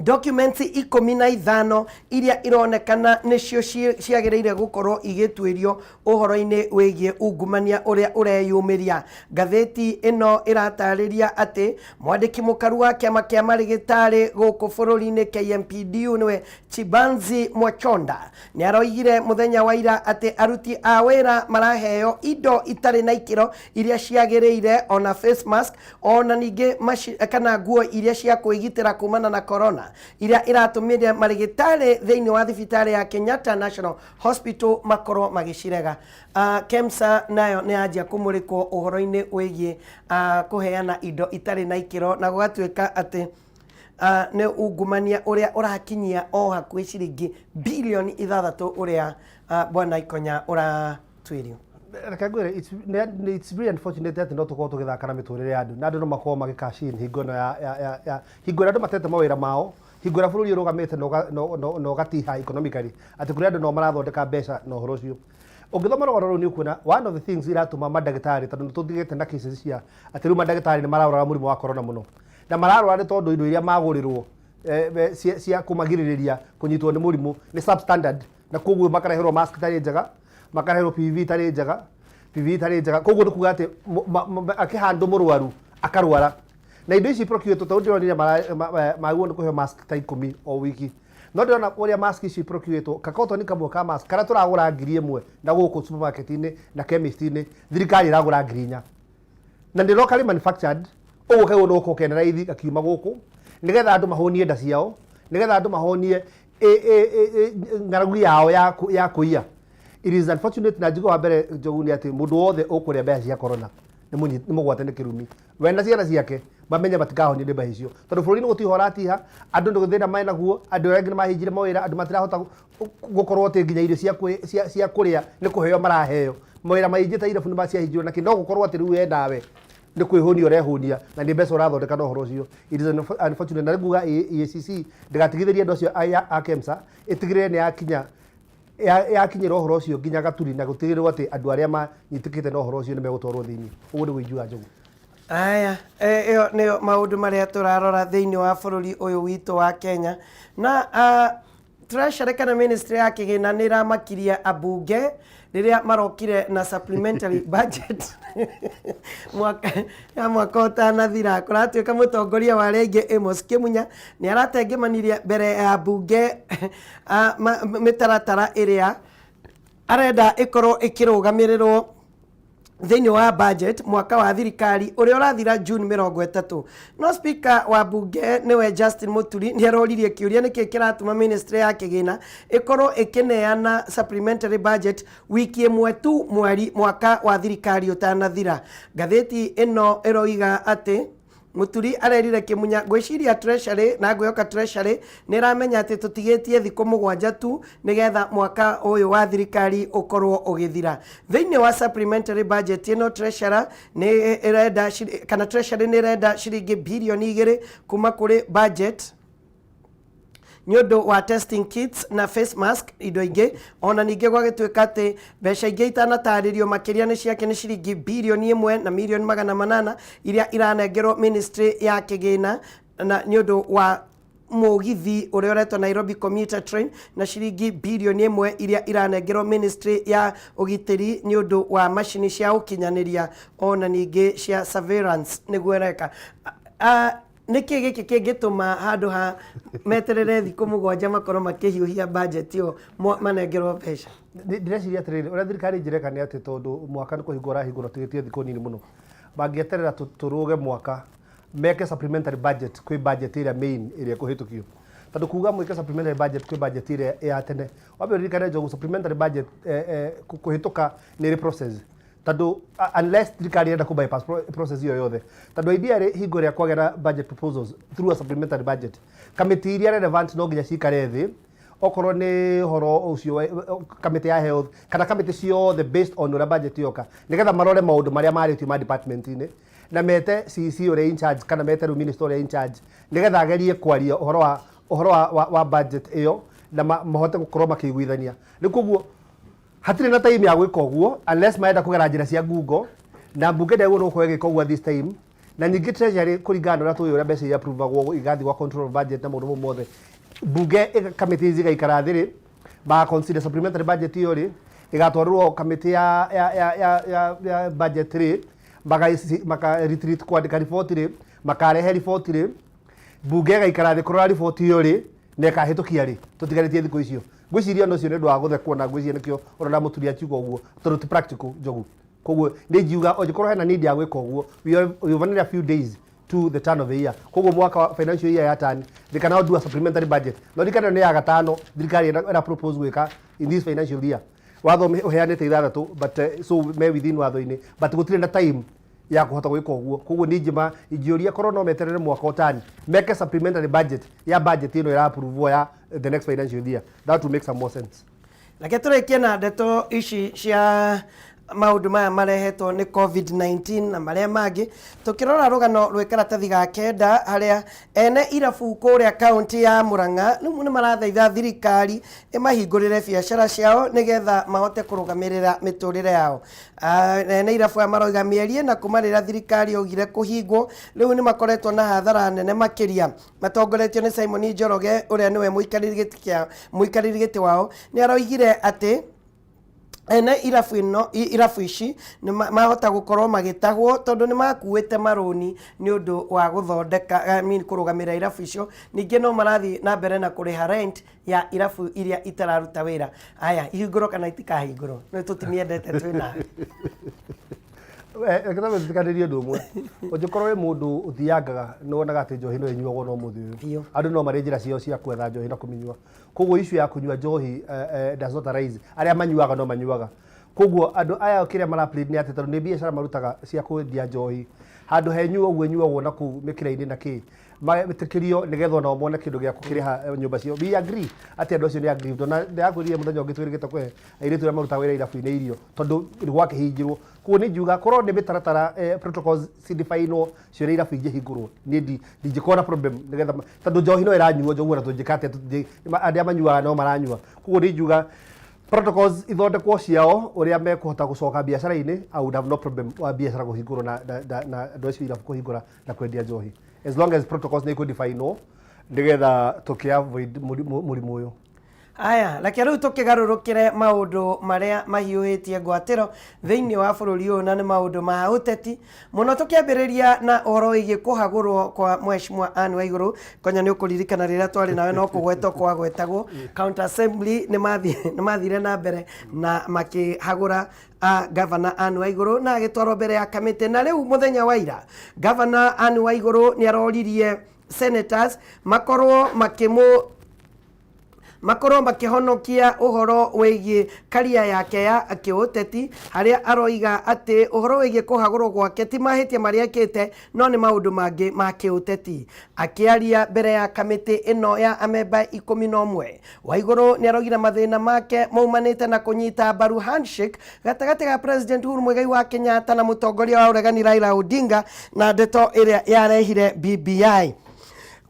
documents 15 iria ironekana nĩcio ciagĩrĩire gũkorwo igĩtuĩrio ũhoro-inĩ wĩgiĩ ungumania ũrĩa ũreyumĩria. Ngathĩti ĩno ĩratarĩria atĩ mwandĩki mũkaru wa kĩama kĩa marĩgĩtarĩ gũkũ bũrũri-inĩ KMPDU, nĩwe Chibanzi Mwachonda, nĩ aroigire mũthenya wa ira atĩ aruti a wĩra maraheo indo itarĩ na ikĩro iria ciagĩrĩire, ona face mask, ona ningĩ kana nguo iria cia kwĩgitĩra kumana na corona. corona iria iratũmire marĩgĩtarĩ thĩinĩ wa thibitarĩ ya Kenyatta National Hospital makorwo magĩcirega. KEMSA nayo nĩ yanjia kũmũrĩkwo ũhoro-inĩ wĩgiĩ kũheana indo itarĩ na ikĩro na gũgatuĩka atĩ nĩ ungumania ũrĩa ũrakinyia o hakuhĩ ciringi bilioni 6 ũrĩa bwana Ikonya ũratuĩrio. Reke ngwĩre, it's really unfortunate atĩ no tũkorwo tũgĩthaka na mĩtũrĩre ya andũ, na andũ no makorwo magĩ cash in hingo ĩno ya hingo ĩrĩa andũ matete mawĩra mao, hingo ĩrĩa bũrũri ũrũgamĩte na ũgatiha economically, atĩ kũrĩ andũ no marathondeka mbeca na ũhoro ũcio. Ũngĩthoma rũgano rũu nĩ ũkuona one of the things iratũma mandagĩtarĩ, tondũ nĩ tũtigĩte na cases cia atĩ rĩu mandagĩtarĩ nĩ mararwara mũrimũ wa corona mũno, na mararwara nĩ tondũ indo iria magũrĩrwo cia kũmagirĩrĩria kũnyitwo nĩ mũrimũ nĩ substandard, na koguo makareherwo mask itarĩ njega, makareherwo PPE itarĩ njega, PPE itarĩ njega. Koguo nĩ kuga atĩ akĩhandwo mũrwaru akarwara. Na indo ici procuretwo, tondũ ndĩronire magĩrĩirwo nĩ kũheo mask ta 10 o wiki, no ndĩrona ũrĩa mask ici procuretwo, kakotoni kamwe ka mask karĩa tũragũra 1000 na gũkũ supermarket-inĩ na chemist-inĩ, thirikari ĩragũra 4000, na nĩ locally manufactured. Ũguo kagĩrĩirwo nĩ gũkorwo kena raithi gakiuma gũkũ, nĩgetha andũ mahũnie nda ciao, nĩgetha andũ mahonie ng'aragu yao ya kũiya. It is unfortunate. Na njigo wa mbere, Njogu, nĩ atĩ mũndũ wothe ũkũrĩa mbeca cia corona nĩ mũgwate nĩ kĩrumi, we na ciana ciake mamenye matikahonio nĩ mbeca icio, tondũ bũrũri-inĩ gũtirĩ ũratiha, andũ nĩ thĩna mena guo, andũ arĩa angĩ nĩ mahingire mawĩra, andũ matirahota gũkorwo atĩ nginya irio cia kũrĩa nĩ kũheo maraheo, mawĩra maingĩ ta irabu nĩ maciahingirwo na kĩ, no gũkorwo atĩ rĩu we nawe nĩ kwĩhũnia ũrehũnia na nĩ mbeca ũrathondeka na ũhoro ũcio. It is unfortunate. Na rĩu nguga EACC ndĩgatigithĩrie andũ acio a KEMSA, ĩtigĩrĩre nĩ yakinya yakinyĩra ũhoro ũcio nginya gaturi, na gũtigĩrĩrwo atĩ andũ arĩa manyitĩkĩte na ũhoro ũcio nĩ megũtwarwo thĩinĩ. Ũguo nĩguo ingiuga, Njogu. Aya, ĩyo nĩyo maũndũ marĩa tũrarora thĩinĩ wa bũrũri ũyũ witũ wa Kenya. Na Treasury kana ministry ya kĩgĩna nĩ ĩramakirie ambunge rĩrĩa marokire na supplementary budget mwaka ya mwaka ũtanathira. Kũratuĩka mũtongoria wa arĩa aingĩ Amos Kĩmunya nĩ aratengemanirie mbere ya mbunge mĩtaratara ĩrĩa arenda ĩkorwo ĩkĩrũgamĩrĩrwo thĩinĩ wa budget mwaka wa thirikari ũrĩa ũrathira June 30. No speaker wa bunge nĩwe Justin Muturi nĩ aroririe kĩũria nĩkĩ kĩratũma ministry ya kĩgĩna ĩkorwo ĩkĩneana supplementary budget wiki ĩmwe tu mweri mwaka wa thirikari ũtanathira. Ngathĩti ĩno ĩroiga atĩ Muturi arerire Kĩmunya, "Ngwĩciria Treasury na ngwĩhoka Treasury nĩ ĩramenya atĩ tũtigĩtie thikũ 7 tu nĩgetha mwaka ũyũ wa thirikari ũkorwo ũgĩthira. Thĩinĩ wa supplementary budget ĩno, Treasurer nĩ ĩrenda kana Treasury nĩ ĩrenda ciringi birioni 2 kuma kũrĩ budget nĩ ũndũ wa testing kits na face mask, indo ingĩ. Ona ningĩ gwagĩtuĩka atĩ mbeca ingĩ itanatarĩrio makĩria nĩ ciake nĩ ciringi birioni 1 na mirioni 800 iria iranengerwo ministry ya kĩgĩna na nĩ ũndũ wa mũgithi ũrĩa ũretwo Nairobi Commuter Train, na ciringi birioni 1 iria iranengerwo ministry ya ũgitĩri nĩ ũndũ wa macini cia ũkinyanĩria ona ningĩ cia surveillance nĩguo ĩreka. Nĩkĩ gĩkĩ kĩngĩtũma handũ ha meterere thikũ 7 makorwo makĩhiũhia budget ĩyo manengerwo mbeca?" Ndĩreciria atĩrĩrĩ, ũrĩa thirikari njĩreka nĩ atĩ tondũ mwaka nĩ kũhingwo ũrahingũrwo tigĩtie thikũ nini mũno, mangĩeterera tũrũge mwaka meke supplementary budget kwĩ budget ĩrĩa main ĩrĩa ĩkũhĩtũkio, tondũ kuga mwĩke supplementary budget kwĩ budget ĩrĩa ya tene, wambe ũririkane, Njogu, supplementary budget kũhĩtũka nĩ ĩrĩ process, tondũ unless thirikari ĩrenda kũ bypass process ĩyo yothe, tondũ ideally hingo ĩrĩa kwagĩa na budget proposals through a supplementary budget, kamĩtĩ iria relevant no nginya cikare thĩ, okorwo nĩ ũhoro ũcio kamĩtĩ ya health kana kamĩtĩ ciothe, based on ũrĩa budget yoka, nĩgetha marore maũndũ marĩa marĩtio ma department-inĩ, na mete CEC ũrĩa in charge kana mete rĩu minister ũrĩa in charge, nĩgetha agerie kwaria ũhoro wa budget ĩyo na mahote gũkorwo makĩiguithania. Rĩu koguo hatirĩ na time ya gwĩka ũguo unless marenda kũgera njĩra cia ngungo, na mbunge ndĩagĩrĩirwo nĩ gũkorwo ĩgĩka ũguo at this time. Na ningĩ Treasury, kũringana na ũrĩa tũĩ ũrĩa mbeca iria approvagwo igathiĩ gwa control of budget na maũndũ mau mothe, mbunge kamĩtĩ ici igaikara thĩ rĩ, maka consider supplementary budget ĩyo rĩ, ĩgatwarĩrwo kamĩtĩ ya budget rĩ, maka retreat kwandĩka riboti rĩ, makarehe riboti rĩ, mbunge ĩgaikara thĩ kũrora riboti ĩyo rĩ, na ĩkahĩtũkia rĩ, tũtigarĩtie thikũ icio. Ngwĩciria ona ũcio nĩ ũndũ wa gũthekwo, na ngwĩciria nĩkĩo ũrona Mũturi akiuga ũguo, tondũ ti practical, Njogu. Koguo nĩ njiuga angĩkorwo hena need ya gwĩka ũguo, we have only a few days. To the turn of the year. Koguo mwaka wa financial year ya turn, they can now do a supplementary budget. No ririkana nĩ ya gatano thirikari ĩra propose gwĩka in this financial year. Watho ũheanĩte ithathatũ, but so me within watho-inĩ, but gũtirĩ na time ya kũhota gwĩka ũguo. Koguo niĩ ingĩma ingĩũria korwo no meterere mwaka ũtani meke supplementary budget ya budget ĩno ĩra approve ya the next financial year, that will make some more sense. Reke tũrĩkie na ndeto ici cia maũndũ maya marehetwo nĩ COVID-19 na marĩa mangĩ, tũkĩrora rũgano rwĩ karatathi ga kenda, harĩa ene irabu kũrĩa kaunti ya Murang'a rĩu nĩ marathaitha thirikari ĩmahingũrĩre biacara ciao nĩgetha mahote kũrũgamĩrĩra mĩtũrĩre yao. Ene irabu aya maroiga mĩeri ĩna kuma rĩrĩa thirikari yaugire kũhingwo, rĩu nĩ makoretwo na hathara nene makĩria. Matongoretio nĩ Simon Njoroge, ũrĩa nĩwe mũikarĩri gĩtĩ wao, nĩ aroigire atĩ ene irabu ĩno, irabu ici nĩ mahota gũkorwo magĩtahwo tondũ nĩ makuĩte marũni nĩ ũndũ wa gũthondeka, I mean, kũrũgamĩrĩra irabu icio. Ningĩ no marathiĩ na mbere na kũrĩha rent ya irabu iria itararuta wĩra. Aya, ihingũrwo kana itikahingũrwo, nĩ tũtimiendete twĩ nawe. Reke twambe tũtikanĩrie ũndũ ũmwe. Ũngĩkorwo wĩ mũndũ ũthiangaga, nĩ wonaga atĩ njohi no ĩnyuagwo no mũthĩ ũyũ. Andũ no marĩ njĩra ciao cia kwetha njohi na kũmĩnyua. Koguo issue ya kũnyua njohi does not arise. Arĩa manyuaga no manyuaga. Koguo andũ aya kĩrĩa mara plead nĩ atĩ tondũ nĩ biacara marutaga cia kwendia njohi, handũ henyuo ũguo ĩnyuagwo na kũu mĩkĩra-inĩ na kĩ, metĩkĩrio nĩgetha onao mone kĩndũ gĩa gũkĩrĩha nyũmba ciao. We agree atĩ andũ acio nĩ aggrieved. Ona ndĩrakwĩrire mũthenya ũngĩ twĩrĩgĩte kũhe airĩtu arĩa marutaga wĩra irabu-inĩ irio tondũ gwakĩhingirwo. Koguo nĩ ngiuga korwo nĩ mĩtaratara, protocols cidefinwo ciũria irabu ingĩhingũrwo, niĩ ndingĩkorwo na problem, nĩgetha tondũ njohi no ĩranyuo njoguo na tũngĩka atĩa? Arĩa manyuaga no maranyua. Koguo nĩ ngiuga protocols ithondekwo ciao ũrĩa mekũhota gũcoka biacara-inĩ. I would have no problem wa biacara kũhingũrwo na andũ acio irabu kũhingũra na kwendia njohi, as long as protocols nĩ ikũdefinwo nĩgetha tũkĩ avoid mũrimũ ũyũ. Aya, reke rĩu tũkĩgarũrũkĩre maũndũ marĩa mahiũhĩtie ngwatĩro thĩinĩ wa bũrũri ũyũ, na nĩ maũndũ ma ũteti mũno, tũkĩambĩrĩria na ũhoro wĩgiĩ kũhagũrwo kwa Mheshimiwa Anne Waigũrũ. Konya nĩ ũkũririkana rĩrĩa twarĩ nawe no kũgwetwo kwagwetagwo. County Assembly nĩ mathire na mbere na makĩhagũra Gavana Anne Waigũrũ na agĩtwarwo mbere ya kamĩtĩ. Na rĩu mũthenya wa ira, Gavana Anne Waigũrũ nĩ aroririe senators makorwo makĩhonokia ũhoro wĩgiĩ karia yake ya kĩũteti, harĩa aroiga atĩ ũhoro wĩgiĩ kũhagũrwo gwake ti mahĩtia marĩa ekĩte, no nĩ maũndũ mangĩ ma kĩũteti. Akĩaria mbere ya kamĩtĩ ĩno ya amemba 11, Waigũrũ nĩ aroigire mathĩna make maumanĩte na kũnyita mbaru handshake gatagatĩ ga President Uhuru Muigai wa Kenyatta na mũtongoria wa ũregani Raila Odinga, na ndeto ĩrĩa yarehire BBI.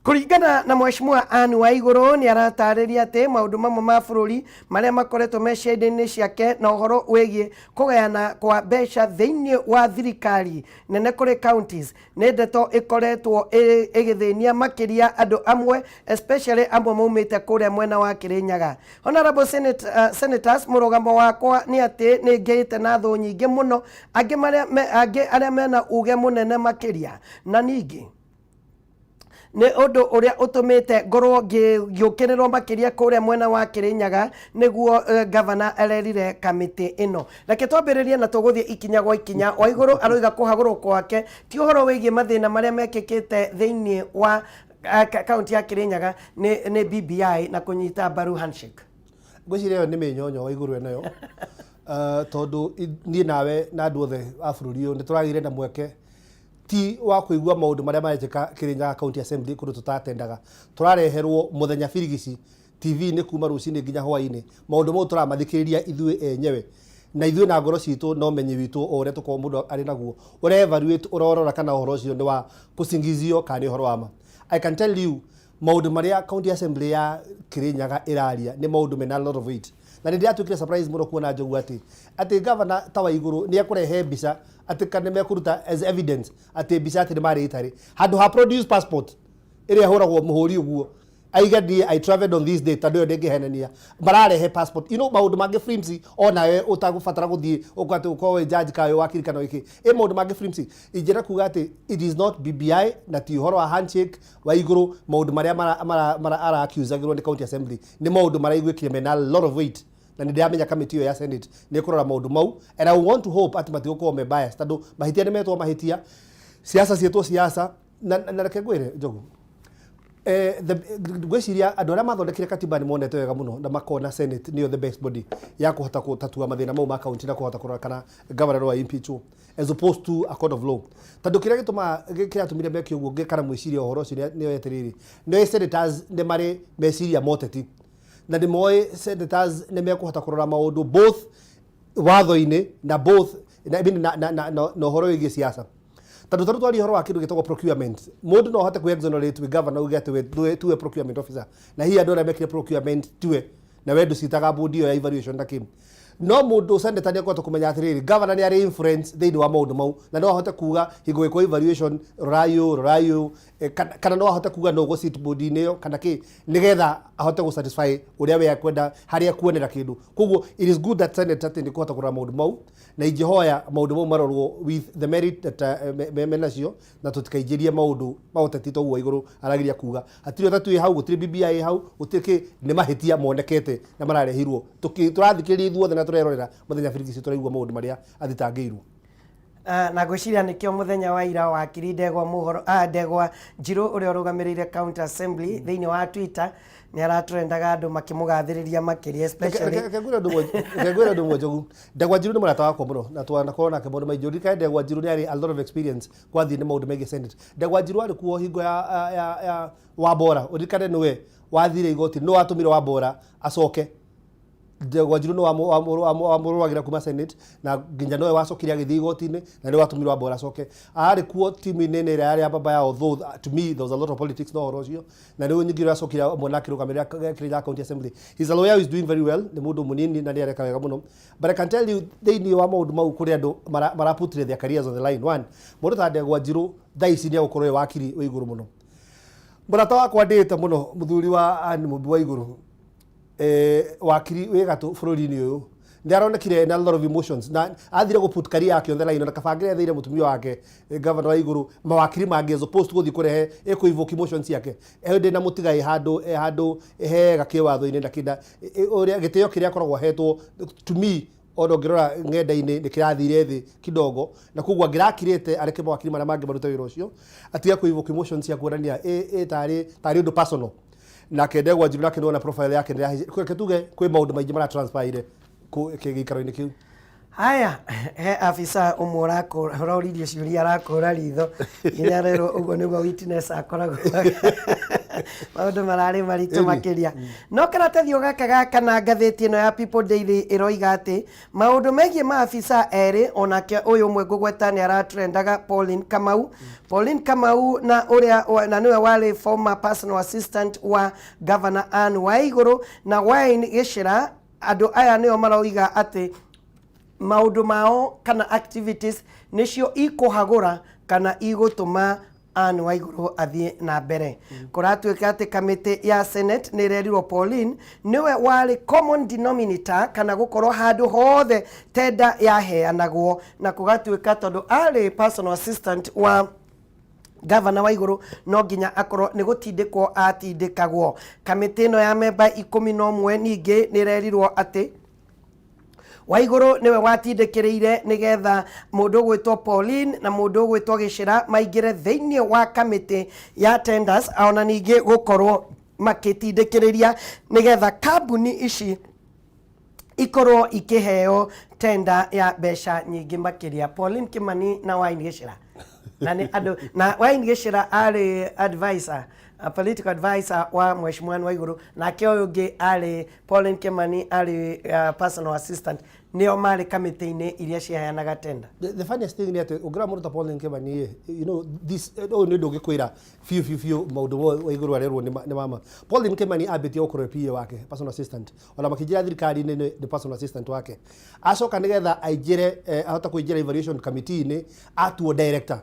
Kũringana na Mheshimiwa Anne Waigũrũ, nĩ aratarĩria atĩ maũndũ mamwe ma bũrũri marĩa makoretwo me ciande-inĩ ciake na ũhoro wĩgiĩ kũgayana kwa mbeca thĩinĩ wa thirikari nene kũrĩ counties nĩ ndeto ĩkoretwo ĩgĩthĩnia makĩria andũ amwe, especially amwe maumĩte kũrĩa mwena wa Kĩrĩnyaga. Honorable senators, mũrũgamo wakwa nĩ atĩ nĩ ngĩte na thũ nyingĩ mũno, angĩ angĩ arĩa mena uge mũnene makĩria, na ningĩ nĩ ũndũ ũrĩa ũtũmĩte ngorwo ngĩũkĩrĩrwo makĩria kũrĩa mwena wa Kĩrĩnyaga, nĩguo gavana arerire kamĩtĩ ĩno. Reke twambĩrĩrie na tũgũthiĩ ikinya gwa ikinya. Waigũrũ aroiga kũhagũrwo gwake ti ũhoro wĩgiĩ mathĩna marĩa mekĩkĩte thĩinĩ wa kaunti ya Kĩrĩnyaga, nĩ BBI na kũnyita mbaru handshake. Ngwĩciria ĩyo nĩ mĩnyonyo wa igũrũ ĩnayo, tondũ niĩ nawe na andũ othe a bũrũri ũyũ nĩ tũragĩire na mweke ti wa kũigua maũndũ marĩa marekĩka Kĩrĩnyaga County Assembly kũndũ tũtatendaga. Tũrareherwo mũthenya birigici TV-inĩ kuma rũcinĩ nginya hwaĩ-inĩ. Maũndũ mau tũramathikĩrĩria ithuĩ enyewe na ithuĩ na ngoro citũ na ũmenyi witũ o ũrĩa tũkorwo mũndũ arĩ naguo, ũra evaluate, ũrorora kana ũhoro ũcio nĩ wa kũcingizio kana nĩ ũhoro wa ma. I can tell you maũndũ marĩa County Assembly ya Kĩrĩnyaga ĩraria nĩ maũndũ mena a lot of weight, na nĩ ndĩratuĩkire surprise mũno kuona njogu atĩ governor ta Waigũrũ nĩ ekũrehe mbica atĩ kana nĩ mekũruta as evidence atĩ mbica atĩ nĩ marĩ itarĩ handũ ha produce passport ĩrĩa ĩhũragwo mũhũri ũguo aiga ndiĩ "I traveled on this day", tondũ ĩyo ndĩngĩhenania. Mararehe passport, maũndũ mangĩ flimsy, onawe ũtagũbatara gũthiĩ ũkatĩ ũkorwo wĩ judge kana wĩ wakiri kana wĩkĩ ĩ maũndũ mangĩ flimsy. Ingĩenda kuga atĩ it is not BBI na ti ũhoro wa handshake wa igũrũ. Maũndũ marĩa ara-accusagĩrwo nĩ county assembly nĩ maũndũ maraiguĩkire mena a lot of weight, na nĩ ndĩramenya kamĩtĩ ĩyo ya Senate nĩ ĩkũrora maũndũ mau, and I want to hope atĩ matigũkorwo me biased, tondũ mahĩtia nĩ metwo mahĩtia, siasa ciĩtwo siasa. Na reke ngwĩre, Njogu, ngwĩciria andũ arĩa mathondekire katiba nĩ monete wega mũno na makona Senate nĩyo the best body ya kũhota gũtatua mathĩna mau ma county na kũhota kũrora kana governor no impeachwo, as opposed to a court of law, tondũ kĩrĩa gĩtũmaga kĩratũmire meke ũguo kana mwĩciria ũhoro ũcio nĩo atĩrĩrĩ, nĩo senators nĩ marĩ meciria ma ũteti na nĩ moĩ senators nĩ mekũhota kũrora maũndũ both watho-inĩ na both na, I mean, na ũhoro wĩgiĩ siasa, tondũ tarĩu twaria ũhoro wa kĩndũ gĩtagwo procurement, mũndũ no ahote kwĩ exonerate wĩ governor, uge atĩ we tuwe procurement officer, na hihi andũ arĩa mekire procurement tiwe, na we ndũcitaga board ĩyo ya evaluation na kĩ. No mũndũ senator nĩ ekũhota kũmenya atĩrĩrĩ, governor nĩ arĩ influence thĩinĩ wa maũndũ mau, na no ahote kuga hingo gwĩkwo evaluation, rorai ũũ, rorai ũũ, kana no ahote kuga no ũgũ sit board-inĩ ĩyo kana kĩ, nĩgetha ahote gũ satisfy ũrĩa we akwenda harĩa akuonera kĩndũ. Koguo it is good that Senate atĩ nĩ kũhota kũrora maũndũ mau, na ingĩhoya maũndũ mau marorwo with the merit that menacio, na tũtikaingĩrie maũndũ ma ũteti ta ũguo igũrũ arageria kuga. Hatirĩ ũteti wĩ hau, gũtirĩ BBI ĩ hau, gũtirĩ kĩ. Nĩ mahĩtia monekete na mararehirwo. Tũrathikĩrĩria ithuothe na tũrerorera mũthenya birigisi, tũraigua maũndũ marĩa athitangĩirwo. Na ngwĩciria nĩkĩo mũthenya wa ira wakiri Ndegwa Mũhoro, Ndegwa Njirũ, ũrĩa ũrũgamĩrĩire County Assembly, thĩinĩ wa Twitter nĩ aratrendaga andũ makĩmũgathĩrĩria makĩria, especially Reke ngwĩre ũndũ ũmwe, Njogu. Ndegwa Njirũ nĩ mũrata wakwa mũno na twanakorwo nake maũndũ maingĩ. Ũririkane Ndegwa Njirũ nĩ arĩ a lot of experience kwathiĩ nĩ maũndũ megiĩ Senate. Ndegwa Njirũ arĩ kuo hingo ya Wambora. Ũririkane nĩwe wathire igoti, nĩ watũmire Wambora acoke. Ndegwa Njirũ nĩ wamũrũagĩra kuma Senate, na nginya nowe wacokire agĩthiĩ igoti-inĩ, na nĩ watũmire Wambora acoke. Arĩ kuo timu-inĩ ĩrĩa yarĩ ya baba yao, though to me there was a lot of politics no ũhoro ũcio, na rĩu nyingĩ ũrĩa acokire mwena akĩrũgamĩrĩra Kirinyaga County Assembly. He's a lawyer who is doing very well. Nĩ mũndũ mũnini na nĩ areka wega mũno, but I can tell you, thĩinĩ wa maũndũ mau kũrĩ andũ maraputire their careers on the line. One, mũndũ ta Ndegwa Njirũ thaa ici nĩ egũkorwo e wakiri wĩ igũrũ mũno. Mũrata wakwa ndĩĩte mũno, mũthuri wa Anne Mũmbi wa Igũrũ, wakiri wĩ gatũ bũrũri-inĩ ũyũ, nĩ aronekire na lot of emotions na athire gũ put career yake on the line, na kabangĩre etheire mũtumia wake, governor wa igũrũ, mawakiri mangĩ, as opposed to gũthiĩ kũrehe ĩkũ evoke emotions ciake. Ndĩ na mũtigai handũ handũ hega kĩwatho-inĩ na kĩnda ũrĩa gĩtĩo kĩrĩa akoragwo ahetwo, to me, ona ũngĩrora ng'enda-inĩ, nĩ kĩrathire thĩ kidogo, na koguo angĩrakirĩte areke mawakiri marĩa mangĩ marute wĩra ũcio, atige kũ evoke emotions cia kuonania ĩ tarĩ ũndũ personal. Nake Ndegwa Njirũ nake nĩwona profile yake reke tuge kwĩ maũndũ maingĩ mara transpire gĩikaro-inĩ kĩu. Haya, he afisa ũmwe ũroririe ciũria, arakũra ritho nginya rero. Ũguo nĩguo witness akoragwo maũndũ mararĩ maritũ makĩria. No karatathi o gaka ga kana, ngathĩti ĩno ya People Daily ĩroiga atĩ maũndũ megiĩ maafisa erĩ, onake ũyũ ũmwe ngũgweta nĩ aratrendaga, Pauline Kamau. Pauline Kamau na ũrĩa na nĩwe warĩ former personal assistant wa Governor Anne Waigũrũ, na Wayne Gĩcĩra, andũ aya nĩo maroiga atĩ maũndũ mao kana activities nĩcio ikũhagũra kana igũtũma Anne Waigũrũ athiĩ na mbere. Kũratuĩka atĩ kamĩtĩ ya Senate nĩ ĩrerirwo Pauline nĩwe warĩ common denominator, kana gũkorwo handũ hothe tenda yaheanagwo, na kũgatuĩka tondũ arĩ personal assistant wa gavana wa igũrũ, no nginya akorwo nĩ gũtindĩkwo atindĩkagwo. Kamĩtĩ ĩno ya memba 11 ningĩ nĩ ĩrerirwo atĩ Waigũrũ nĩwe watindĩkĩrĩire nĩgetha mũndũ ũgwĩtwo Pauline na mũndũ ũgwĩtwo Gĩcĩra maingĩre thĩinĩ wa kamĩtĩ ya tenders, ona ningĩ gũkorwo makĩtindĩkĩrĩria nĩgetha kambuni ici ikorwo ikĩheo tenda ya mbeca nyingĩ makĩria. Pauline Kimani na Wayne Gĩcĩra, na nĩ andũ na Wayne Gĩcĩra arĩ advisor, a political advisor wa Mheshimiwa Waigũrũ, nake ũyũ ũngĩ arĩ Pauline Kimani arĩ personal assistant, nĩo marĩ kamĩtĩ-inĩ iria ciaheanaga tenda. The funniest thing nĩ atĩ ũngĩrora mũndũ ta Pauline Kimani, you know this, ũyũ nĩ ũndũ ũngĩkwĩra biũ biũ biũ maũndũ wa igũrũ arerwo nĩ mama. Pauline Kimani ambĩtie gũkorwo PA wake, personal assistant, ona makĩingĩra thirikari-inĩ nĩ personal assistant wake. Acoka nĩgetha aingĩre, ahote kũingĩra evaluation committee-inĩ, atuo director.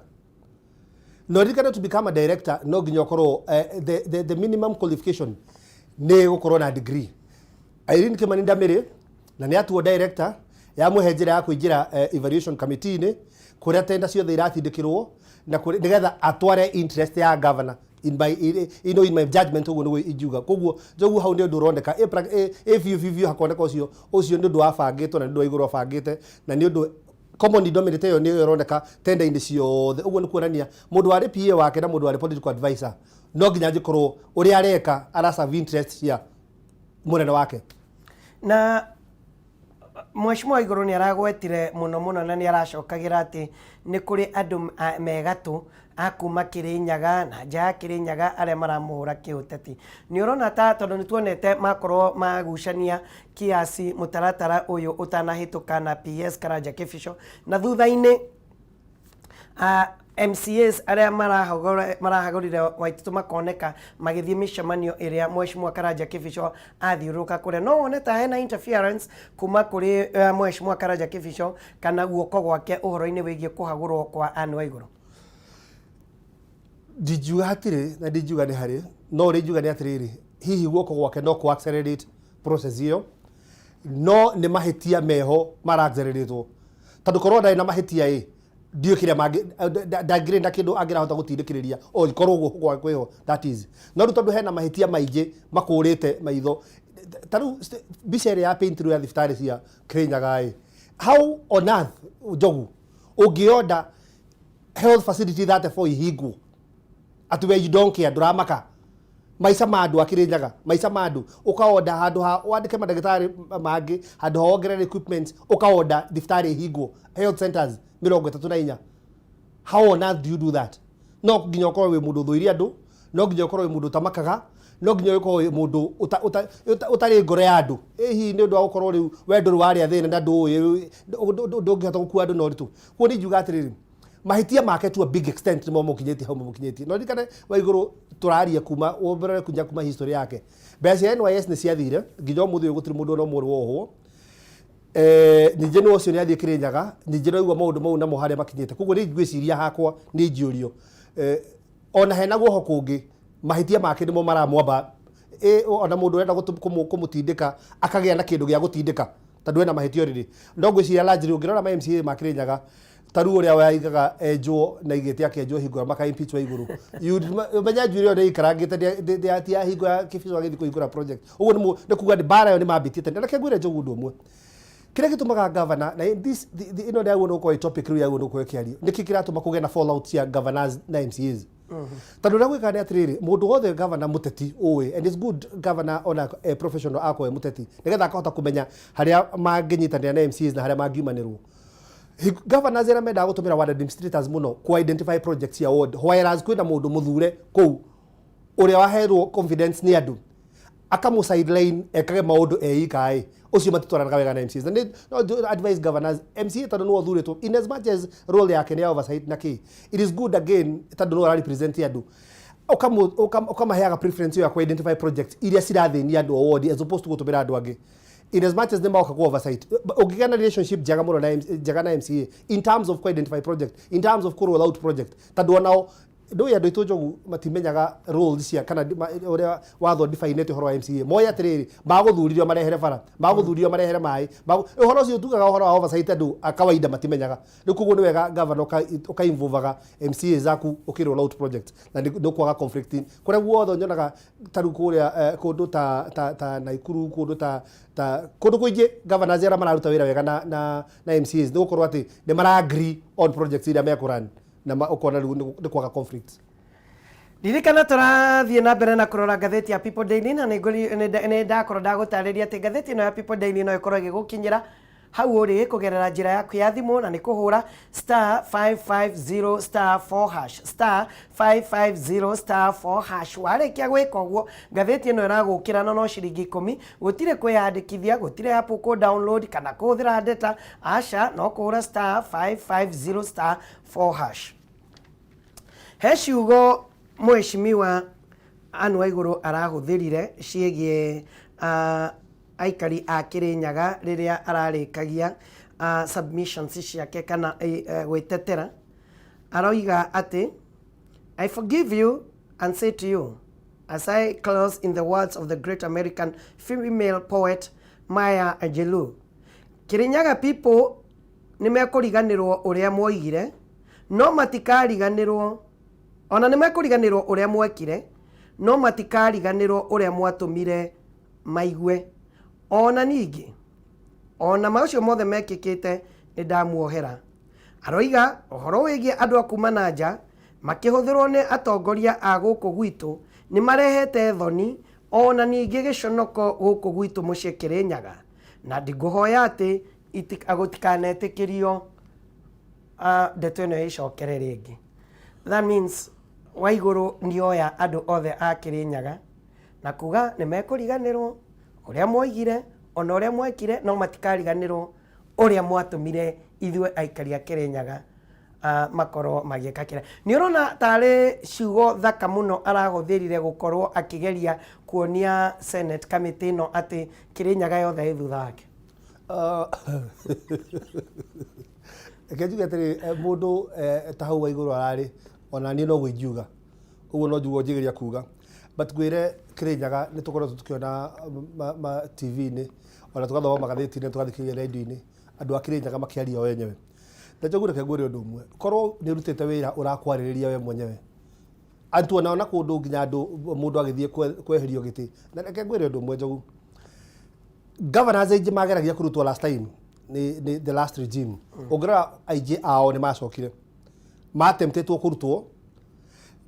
No ririkane, to become a director no nginya ũkorwo, the minimum qualification nĩ gũkorwo na degree. Irene Kimani ndamĩrĩ na nĩ atuo director, yamũhe njĩra ya kũingĩra evaluation committee-inĩ kũrĩa tenda ciothe iratindĩkĩrwo na nĩgetha atware interest ya governor. In my judgment, ũguo nĩguo ingiuga. Koguo njogu hau nĩ ũndũ ũroneka ĩ biũ biũ biũ, hakoneka ũcio nĩ ũndũ wabangĩtwo na nĩ ũndũ wa igũrũ wabangĩte na nĩ ũndũ Common denominator ĩyo nĩyo ĩroneka tenda-inĩ ciothe. Ũguo nĩ kuonania mũndũ warĩ PA wake na mũndũ warĩ political advisor no nginya angĩkorwo ũrĩa areka ara serve interest cia mũnene wake. Na Mheshimiwa Igũrũ nĩ aragwetire mũno mũno na nĩ aracokagĩra atĩ nĩ kũrĩ andũ me gatũ a kuma Kĩrĩnyaga na nja ya Kĩrĩnyaga arĩa maramũhũra kĩũteti. Nĩ ũrona ta tondũ nĩ tuonete makorwo magucania kiasi mũtaratara ũyũ ũtanahĩtũka na PS Karanja Kĩbico na thutha-inĩ MCAs arĩa marahagũrire Waititu makoneka magĩthiĩ mĩcemanio ĩrĩa Mheshimiwa Karanja Kĩbico athiũrũrũka kũrĩa. No wone ta hena interference kuma kũrĩ Mheshimiwa Karanja Kĩbico kana guoko gwake ũhoro-inĩ wĩgiĩ kũhagũrwo kwa Anne Waigũrũ? Ndingiuga hatirĩ na ndingiuga nĩ harĩ, no ũrĩa ingiuga nĩ atĩrĩrĩ, hihi guoko gwake no kũ accelerate process ĩyo, no nĩ mahĩtia meho mara accelerate-wo. Tondũ korwo ndarĩ na mahĩtia ĩ, ndiũĩ kĩrĩa ndangĩrĩ na kĩndũ angĩrahota gũtindĩkĩrĩria o korwo guoko gwake kwĩho, that is. No rĩu tondũ hena mahĩtia maingĩ makũrĩte maitho, ta rĩu mbica ĩrĩa ya paint ya thibitarĩ cia Kĩrĩnyaga ĩ, how on earth Njogu ũngĩonda health facility 34 ihingwo atĩ we you don't care, ndũramaka maica ma andũ a Kĩrĩnyaga, maica ma andũ, ũkaonda handũ ha wandĩke mandagĩtarĩ mangĩ, handũ ha wongerere equipment, ũkaonda thibitarĩ ihingwo health centers 34. How on earth do you do that? No nginya ũkorwo wĩ mũndũ ũthũire andũ, no nginya ũkorwo wĩ mũndũ ũtamakaga, no nginya ũkorwo wĩ mũndũ ũtarĩ ngoro ya andũ. Ĩ hihi nĩ ũndũ wa gũkorwo rĩu we ndũrĩ warĩa thĩna na ndũĩ, ndũngĩhota gũkua andũ na ũritũ. Koguo niĩ ingiuga atĩrĩrĩ, mahĩtia make to a big extent nĩmo mamũkinyĩtie hau mamũkinyĩtie. No ririkane Waigũrũ tũraria kuma ũrore kunya kuma history yake. Mbeca cia NYS nĩ ciathire nginya ũmũthĩ ũyũ gũtirĩ mũndũ ona ũmwe ũrĩ wohwo. Ningĩ nĩ ũcio nĩ athiĩ Kĩrĩnyaga, ningĩ ndaigua maũndũ mau namo harĩa makinyĩte. Koguo niĩ ngwĩciria hakwa nĩ njũrio. Ona hena guoho kũngĩ, mahĩtia make nĩmo maramwamba. Ona mũndũ ũrenda kũmũtindĩka akagĩa na kĩndũ gĩa gũtindĩka tondũ ena mahĩtia already. No ngwĩciria largely ũngĩrora ma MCA ma Kĩrĩnyaga ta rĩu ũrĩa waigaga enjwo na igĩte akenjwo hingo ĩrĩa maka impeach Waigũrũ. Ũmenye njuĩrĩ ĩyo nĩ ĩikarangĩte ti ya hingo ya Kĩbico agĩthiĩ kũhingũra project. Ũguo nĩ kuga mbara ĩyo nĩ mambĩtie tene. Reke ngwĩre Njogu ũndũ ũmwe. Kĩrĩa gĩtũmaga governor, na this, ĩno nĩ yagĩrĩirwo nĩ gũkorwo ĩ topic rĩu yagĩrĩirwo nĩ gũkorwo ĩkĩario. Nĩkĩ kĩratũma kũgĩe na fallout cia governors na MCAs? Tondũ ũrĩa gwĩkaga nĩ atĩrĩrĩ, mũndũ wothe governor mũteti ũĩ, and it's good governor ona professional akorwo e mũteti, nĩgetha akahota kũmenya harĩa mangĩnyitanĩra na MCAs na harĩa mangiumanĩrwo. Governors arĩa mendaga gũtũmĩra ward administrators mũno kũ identify projects cia ward, whereas kwĩna mũndũ mũthure kũu ũrĩa waheirwo confidence nĩ andũ akamũ sideline ekage maũndũ eika ĩ, ũcio matitwaranaga wega na MCAs. Na nĩ no advise governors, MCA tondũ nĩwe ũthurĩtwo, in as much as role yake nĩ ya oversight na kĩ, it is good again tondũ nĩwe ũrarepresent andũ, ũkamaheaga preference ya ku identify projects iria cirathĩnia andũ o ward as opposed to gũtũmĩra andũ angĩ. In as much as nĩ magoka ku oversight, ũngĩgĩa na relationship njega mũno na njega na MCA in terms of ku identify project, in terms of ku roll out project, tondũ onao ndũĩ andũ aitũ Njogu matimenyaga roles cia kana ũrĩa watho definete ũhoro wa MCA. Moĩ atĩrĩrĩ, magũthuririo marehere bara, magũthuririo marehere maĩ, ũhoro ũcio tugaga ũhoro wa oversight andũ a kawaida matimenyaga. Rĩu koguo nĩ wega governor ũka-involvaga MCA zaku ũkĩ roll out project na nĩ ũkwaga conflict kũrĩa guothe nyonaga ta rĩu kũrĩa kũndũ ta Naikuru, kũndũ ta kũndũ kũingĩ governors arĩa mararuta wĩra wega na MCAs nĩ gũkorwo atĩ nĩ mara agree on projects iria mekũrun na ũkona rĩu nĩ kwaga conflict. Ririkana tũrathiĩ na mbere na kũrora ngathĩti ya People Daily na nĩ ndakorwo ndagũtarĩria atĩ ngathĩti ĩno ya People Daily no ĩkorwo ĩgĩgũkinyĩra hau ũrĩ kũgerera njĩra yaku ya thimũ na nĩ kũhũra star 550 star 4 hash, star 550 star 4 hash. Warĩkia gwĩka ũguo ngathĩti ĩno ĩragũkĩra na no ciringi 10, gũtirĩ kwĩyandĩkithia, gũtirĩ app kũ download kana kũhũthĩra data, aca, no kũhũra star 550 star 4 hash. He ciugo Mheshimiwa Anne Waigũrũ arahũthĩrire ciĩgiĩ aikari a Kĩrĩnyaga rĩrĩa ararĩkagia submissions ciake kana gwĩtetera. Aroiga atĩ, I forgive you and say to you, as I close in the words of the great American female poet Maya Angelou, Kĩrĩnyaga people nĩ mekũriganĩrwo ũrĩa mwoigire, no matikariganĩrwo, ona nĩ mekũriganĩrwo ũrĩa mwekire, no matikariganĩrwo ũrĩa mwatũmire maigue. Ona ningĩ, ona maũcio mothe mekĩkĩte, Nĩ ndamuohera. Aroiga ũhoro wĩgiĩ andũ a kuma na nja makĩhũthĩrwo nĩ atongoria a gũkũ gwitũ nĩ marehete thoni ona ningĩ gĩconoko gũkũ gwitũ mũciĩ Kĩrĩnyaga, na ndingũhoya atĩ gũtikanetĩkĩrio ndeto ĩno ĩcokere rĩngĩ. That means Waigũrũ nĩoya andũ othe a Kĩrĩnyaga na kuga nĩ mekũriganĩrwo ũrĩa mwoigire ona ũrĩa mwekire, no matikariganĩrwo ũrĩa mwatũmire ithuĩ aikari a Kĩrĩnyaga makorwo magĩka kĩrĩa. Nĩ ũrona tarĩ ciugo thaka mũno arahũthĩrire gũkorwo akĩgeria kuonia Senate committee ĩno atĩ Kĩrĩnyaga yothe ĩ thutha wake? Reke njuge atĩrĩ, mũndũ ta hau Waigũrũ ararĩ, ona niĩ noguo ingiuga, ũguo no njuguo njĩgeria kuga. But ngwĩre Kĩrĩnyaga nĩ tũkoretwo tũkĩona ma TV-inĩ, ona tũgathoma magathĩti-inĩ, tũgathikĩrĩria redio-inĩ, andũ a Kĩrĩnyaga makĩaria o enyewe. Na Njogu reke ngwĩre ũndũ ũmwe, korwo nĩ ũrutĩte wĩra ũrakwarĩrĩria we mwenyewe, antu ona ona kũndũ nginya andũ mũndũ agĩthiĩ kweherio gĩtĩ. Na reke ngwĩre ũndũ ũmwe Njogu, governors aingĩ mageragia kũrutwo last time nĩ the last regime. Ũngĩrora aingĩ ao nĩ macokire. Matemptetwo kũrutwo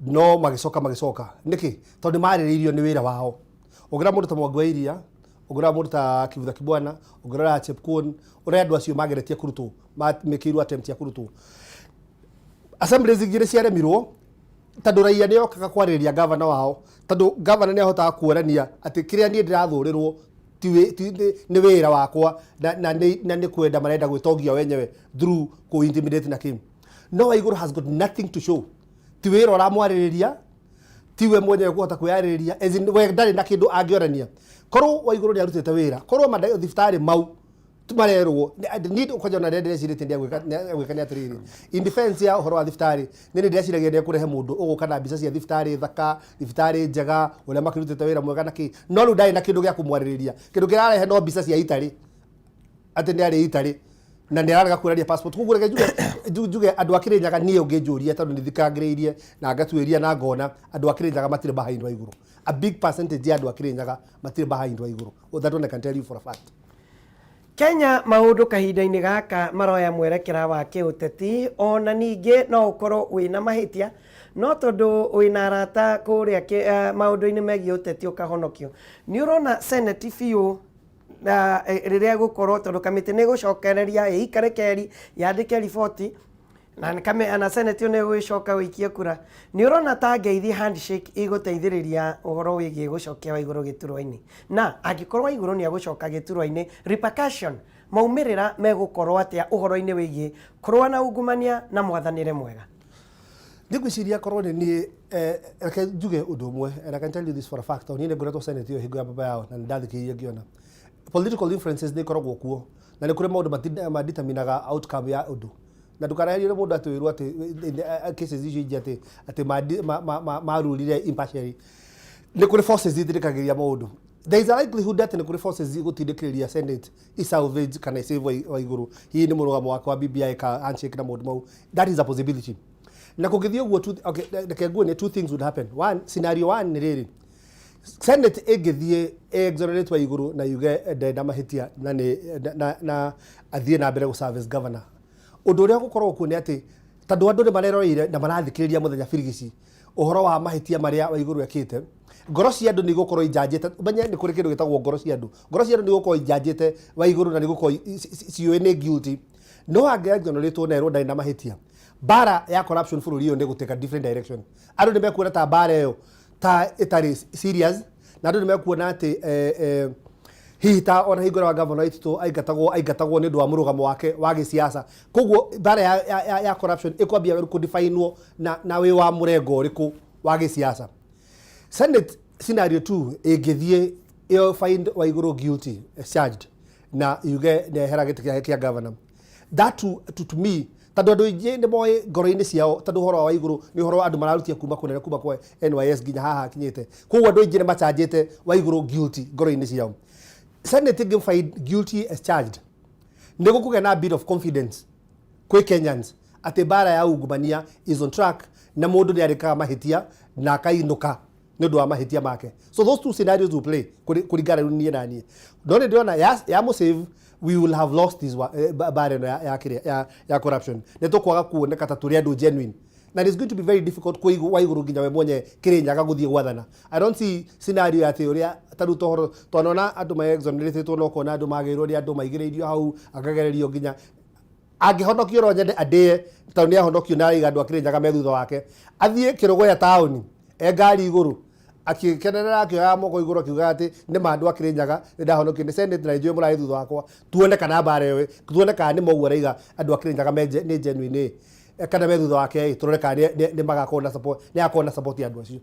no magĩcoka magĩcoka. Nĩkĩ? Tondũ nĩ marĩrĩirio nĩ wĩra wao. Ũngĩrora mũndũ ta Mwangi wa Iria, ũngĩrora mũndũ ta Kivutha Kibwana, ũngĩrora Chepkwony, ũrĩa andũ acio mageretie kũrutwo, mekĩirwo attempt ya kũrutwo. Assemblies ingĩ nĩ ciaremirwo tondũ raia nĩ yokaga kwarĩrĩria gavana wao, tondũ gavana nĩ ahotaga kuonania atĩ kĩrĩa niĩ ndĩrathũrĩrwo nĩ wĩra wakwa na nĩ kwenda marenda gwĩtongia wenyewe through kũ intimidate na kĩ. No Waigũrũ has got nothing to show. Ti wĩra ũramwarĩrĩria, tiwe mwenyewe kũhota kwĩyarĩrĩria, as in, we ndarĩ na kĩndũ angĩonania. Korwo Waigũrũ nĩ arutĩte wĩra, korwo thibitarĩ mau marerwo ni kwanja ona ndĩrecirĩtie nĩ agwĩka nĩ atĩrĩrĩ, in defense ya ũhoro wa thibitarĩ, nĩ ndĩreciragia nĩ ekũrehe mũndũ ũgũka na mbica cia thibitarĩ thaka, thibitarĩ njega, ũrĩa makĩrutĩte wĩra mwega na kĩ, no rĩu ndarĩ na kĩndũ gĩa kũmwarĩrĩria. Kĩndũ kĩrarehe no mbica cia itarĩ, atĩ nĩ arĩ itarĩ na nĩ ararega kuonania passport. Koguo reke njuge andũ a Kĩrĩnyaga, niĩ ũngĩnjũria, tondũ nĩ thikangĩrĩirie na ngatuĩria na ngona andũ a Kĩrĩnyaga matirĩ behind Waigũrũ. A big percentage ya andũ a Kĩrĩnyaga matirĩ behind Waigũrũ. That one I can tell you for a fact. Kenya maũndũ kahinda-inĩ gaka maroya mwerekera wa kĩũteti, ona ningĩ no ũkorwo wĩna mahĩtia, no tondũ wĩna arata kũrĩa maũndũ-inĩ megiĩ ũteti ũkahonokio. Nĩ ũrona Senate biũ na rĩrĩa ĩgũkorwo, tondũ kamĩtĩ nĩ ĩgũcokereria ĩikare keri yandĩke riboti na nĩ na Senate ĩyo nĩ ĩgũgĩcoka gũikia kura, nĩ ũrona ta ngeithi handshake ĩgũteithĩrĩria ũhoro wĩgiĩ gũcokia Waigũrũ gĩturwa-inĩ? Na angĩkorwo Waigũrũ nĩ agũcoka gĩturwa-inĩ, repercussion, maumĩrĩra megũkorwo atĩa ũhoro-inĩ wĩgiĩ kũrũa na ungumania na mwathanĩre mwega? Nĩ ngwĩciria korwo nĩ niĩ, reke njuge ũndũ ũmwe, and I can tell you this for a fact, tondũ niĩ nĩ ngoretwo Senate ĩyo hingo ya baba yao na nĩ ndathikĩrĩirie ngĩona political influences nĩ ikoragwo kuo, na nĩ kũrĩ maũndũ madeterminaga outcome ya ũndũ, na ndũkanaherie mũndũ atĩ wĩrwo atĩ cases icio ingĩ atĩ marurire impartially. Nĩ kũrĩ forces itindĩkagĩrĩria maũndũ. There is a likelihood atĩ nĩ kũrĩ forces igũtindĩkĩrĩria Senate isalvage kana isave Waigũrũ, hihi nĩ mũrũgamo wake wa BBI ka handshake na maũndũ mau. That is a possibility. Na kũngĩthiĩ ũguo, okay, reke nguonie, two things would happen. One, scenario one nĩ rĩrĩ: Senate ĩngĩthiĩ exonerate Waigũrũ na yuge ndarĩ na mahĩtia na nĩ na athiĩ na mbere gũ serve as governor, ũndũ ũrĩa ũgũkorwo kuo nĩ atĩ tondũ andũ nĩ mareroreire na marathikĩrĩria mũthenya birigici ũhoro wa mahĩtia marĩa Waigũrũ ekĩte, ngoro cia andũ nĩ igũkorwo injanjĩte. Ũmenye nĩ kũrĩ kĩndũ gĩtagwo ngoro cia andũ. Ngoro cia andũ nĩ igũkorwo injanjĩte Waigũrũ na nĩ igũkorwo ciũĩ nĩ guilty. No angĩ exoneratwo na erwo ndarĩ na mahĩtia, mbara ya corruption bũrũri ũyũ nĩ gũteka different direction. Andũ nĩ mekuona ta mbara ĩyo ta ĩtarĩ serious, na andũ nĩ mekuona atĩ hihi ta ona hingo ĩrĩa wa governor Waititu aingatagwo nĩ ũndũ wa mũrũgamo wake wa gĩsiasa. Koguo mbara ya corruption ĩkwambia kũdefinwo na wĩ wa mũrengo ũrĩkũ wa gĩsiasa. Senate scenario 2, ĩngĩthiĩ ĩyo find Waigũrũ guilty as charged na yuge nehera gĩtĩ gĩake kĩa governor, that to me, tondũ andũ aingĩ nĩ moĩ ngoro-inĩ ciao, tondũ ũhoro wa Waigũrũ nĩ ũhoro andũ mararutia kuma kũnene, kuma kwa NYS nginya haha akinyĩte, koguo andũ aingĩ nĩ machanjĩte Waigũrũ guilty ngoro-inĩ ciao. Senate ĩngĩ find guilty as charged, nĩ gũkũgĩa na bit of confidence kwĩ Kenyans atĩ mbara ya ungumania is on track na mũndũ nĩ arĩkaga mahĩtia na akainũka nĩ ũndũ wa mahĩtia make. So those two scenarios will play kũringana rĩu niĩ na niĩ, no nĩ ndĩrona ya mũsave We will have lost this bara ĩno ya kĩrĩa ya corruption. Nĩ tũkwaga kuoneka ta tũrĩ andũ genuine, na it's going to be very difficult kwa Waiguru nginya we mwenye Kirinyaga gũthiĩ gwathana. I don't see scenario ya atĩ ũrĩa ta rĩu tohoro twanona andũ ma exoneratĩtwo na ũkona andũ magĩrĩirwo nĩ andũ maigĩrĩirio hau akagererio nginya angĩhonokio. No nyende andĩe tondũ nĩ ahonokio na araiga andũ a Kirinyaga me thutha wake, athiĩ Kĩrũgũya taũni e ngari igũrũ akĩkenerera, akĩoyaga moko igũrũ, akiuga atĩ nĩ ma andũ a Kirinyaga nĩ ndahonokio nĩ Senate na njũĩ mũrarĩ thutha wakwa. Tuone kana mbara ĩyo, tuone kana nĩ moguo araiga andũ a Kirinyaga nĩ genuine ĩ, kana me thutha wake ĩ, tũrore kana nĩ magakorwo na support, nĩ agakorwo na support ya andũ acio.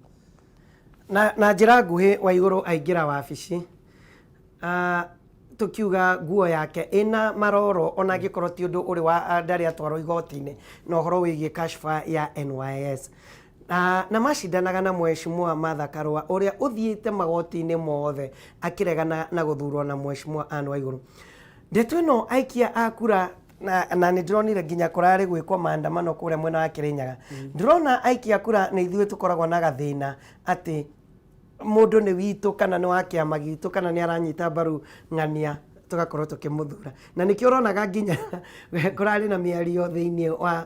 Na njĩra nguhĩ, Waigũrũ aingĩra wabici, tukiuga nguo yake ĩna maroro, ona angĩkorwo ti ũndũ ũrĩ wa ndarĩ atwarwo igoti-inĩ na ũhoro wĩgiĩ kashfa ya NYS, na macindanaga na Mheshimiwa Martha Karua ũrĩa ũthiĩte magoti-inĩ mothe akĩregana na gũthurwo na Mheshimiwa Anne Waigũrũ. Ndeto ĩno aikia a kura na nĩ ndĩronire nginya kũrarĩ gwĩkwo maandamano kũrĩa mwena wa Kĩrĩnyaga. Ndĩrona aikia kura nĩ ithuĩ tũkoragwo na gathĩna atĩ mũndũ nĩ witũ kana nĩ wa kĩama gitũ kana nĩ aranyita mbaru ng'ania, tũgakorwo tũkĩmũthura, na nĩkĩo ũronaga nginya kũrarĩ na mĩario thĩinĩ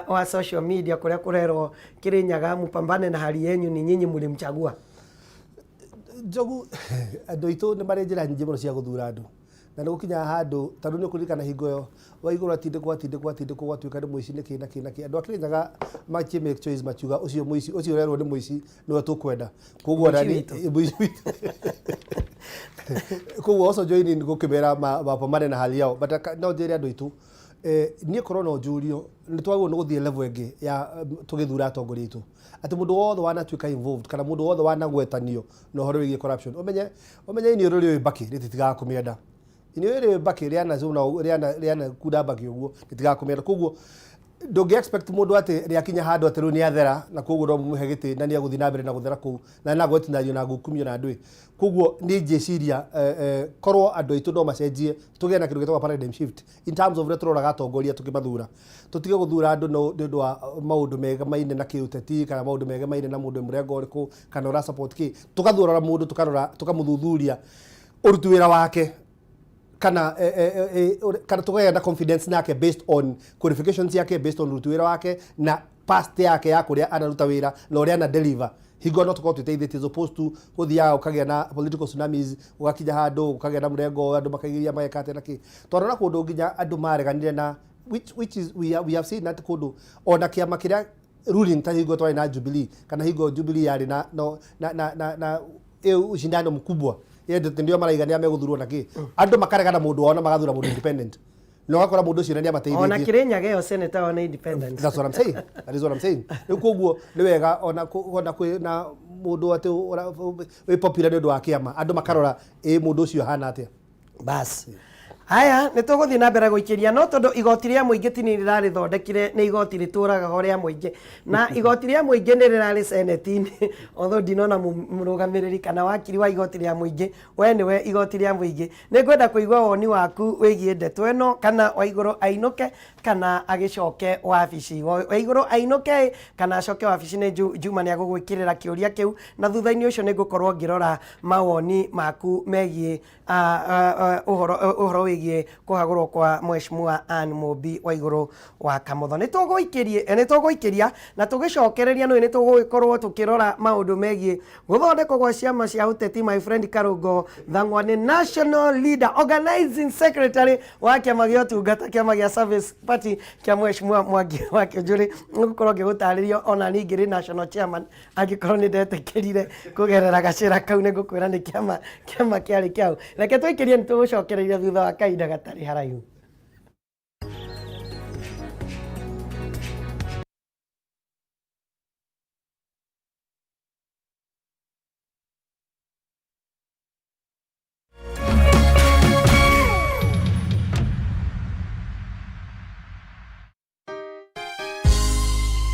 wa social media kũrĩa kũrerwo Kĩrĩnyaga mpambane na hali yenyu, ni nyinyi mlimchagua. Njogu, andũ aitũ nĩ marĩ njĩra nyingĩ mũno cia gũthura andũ, na nĩ gũkinyaga handũ tondũ nĩ ũkũririkana hingo ĩyo Waigũrũ atindĩkwo, atindĩkwo, atindĩkwo, gwatuĩka nĩ mũici, nĩ kĩ na kĩ na kĩ, andũ a Kĩrĩnyaga makĩ make choice makiuga ũcio mũici ũcio ũrerwo nĩ mũici nĩwe tũkwenda. Koguo Mũici witũ. Mũici witũ. Koguo also join in gũkĩmera mapambane na hali yao, but no njĩre andũ aitũ, niĩ korwo no njũrio, nĩ twagĩrĩirwo nĩ gũthiĩ level ĩngĩ ya tũgĩthura atongoria aitũ, atĩ mũndũ wothe wanatuĩka involved kana mũndũ wothe wanagwetanio na ũhoro wĩgiĩ corruption, ũmenye iniũrũ rĩũĩ mbakĩ rĩtitigaga kũmĩenda. Iniũrũ rĩũĩ mbakĩ rĩana cũna rĩana kunda mbakĩ ũguo rĩtigaga kũmĩenda. Koguo ndũngĩ expect mũndũ atĩ rĩakinya handũ atĩ rĩu nĩ athera na koguo no mũmũhe gĩtĩ na nĩ egũthiĩ na mbere na gũthera kũu na nĩ agwetinanio na ngukumio na ndũĩ. Koguo niĩ ngĩciria, korwo andũ aitũ no macenjie, tũgĩe na kĩndũ gĩtagwo paradigm shift in terms of ũrĩa tũroraga atongoria tũkĩmathura, tũtige gũthura andũ no nĩ ũndũ wa maũndũ megamaine na kĩũteti kana maũndũ megamaine na mũndũ mũrengo ũrĩkũ kana ũra support kĩ. Tũgathurora mũndũ, tũkarora, tũkamũthuthuria ũruti wĩra wake kana tũkagĩa na confidence nake based on qualifications yake, based on ũruti wĩra wake na past yake ya kũrĩa anaruta wĩra na ũrĩa ana deliver. Hingo no tũkorwo twĩteithĩtie as opposed to gũthiaga ũkagĩa na political tsunamis, ũgakinya handũ ũkagĩa na mũrengo, andũ makaigĩria, mageka atĩa na kĩ. Twarora kũndũ nginya andũ mareganire na which is we have seen that kũndũ ona kĩama kĩrĩa ruling, ta hingo twarĩ na Jubilee kana hingo Jubilee yarĩ na no, na na na, na ĩyo ushindano mkubwa yendete ndio maraiga nĩa megũthurwo na kĩ, andũ makaregana mũndũ wao na magathura mũndũ independent na ũgakora mũndũ ũcio nĩ Ona amateithĩtie. Kĩrĩnyaga ĩyo senator wa nĩ independent. That's what I'm saying. That is what I'm saying. Rĩu koguo nĩ wega ona kwĩ na mũndũ atĩ wĩ popular nĩ ũndũ wa kĩama, andũ makarora ĩ mũndũ ũcio ahana atĩa. Bas haya, nĩ tũgũthiĩ na mbere gũikĩria, no tondũ igoti rĩa mũingĩ ti niĩ rĩrarĩthondekire, nĩ igoti rĩtũraga ho rĩa mũingĩ, na igoti rĩa mũingĩ nĩ rĩrarĩ seneti-inĩ, although ndinona mũrũgamĩrĩri kana wakiri wa igoti rĩa mũingĩ. We nĩwe igoti rĩa mũingĩ, nĩ ngwenda kũigua woni waku wĩgiĩ ndeto ĩno, kana Waigũrũ ainũke kana agĩcoke wabici. Waigũrũ ainũke kana acoke wabici? Nĩ Juma nĩ agũgwĩkĩrĩra kĩũria kĩu, na thutha-inĩ ũcio nĩ ngũkorwo ngĩrora mawoni maku megiĩ ũhoro wĩgiĩ kũhagũrwo kwa Mheshimiwa Anne Mũmbi Waigũrũ wa Kamotho. Nĩ tũgũikĩria na tũgĩcokereria nĩ tũgũgĩkorwo tũkĩrora maũndũ megiĩ gũthondekwo gwa ciama cia ũteti. My friend Karũngo Thang'wa nĩ national leader, organizing secretary wa kĩama gĩa ũtungata, kĩama gĩa Service Party kĩa Mheshimiwa Mwangi wa Kĩũnjũrĩ. Nĩgũkorwo ngĩgũtarĩria ona niĩ ngĩrĩ national chairman, angĩkorwo nĩ ndetĩkĩrire kũgerera gacĩra kau, nĩ ngũkwĩra nĩ kĩama kĩarĩ kĩau. Reke tũikĩrie, nĩ tũgũcokereria thutha wa kahinda gatarĩ haraihu.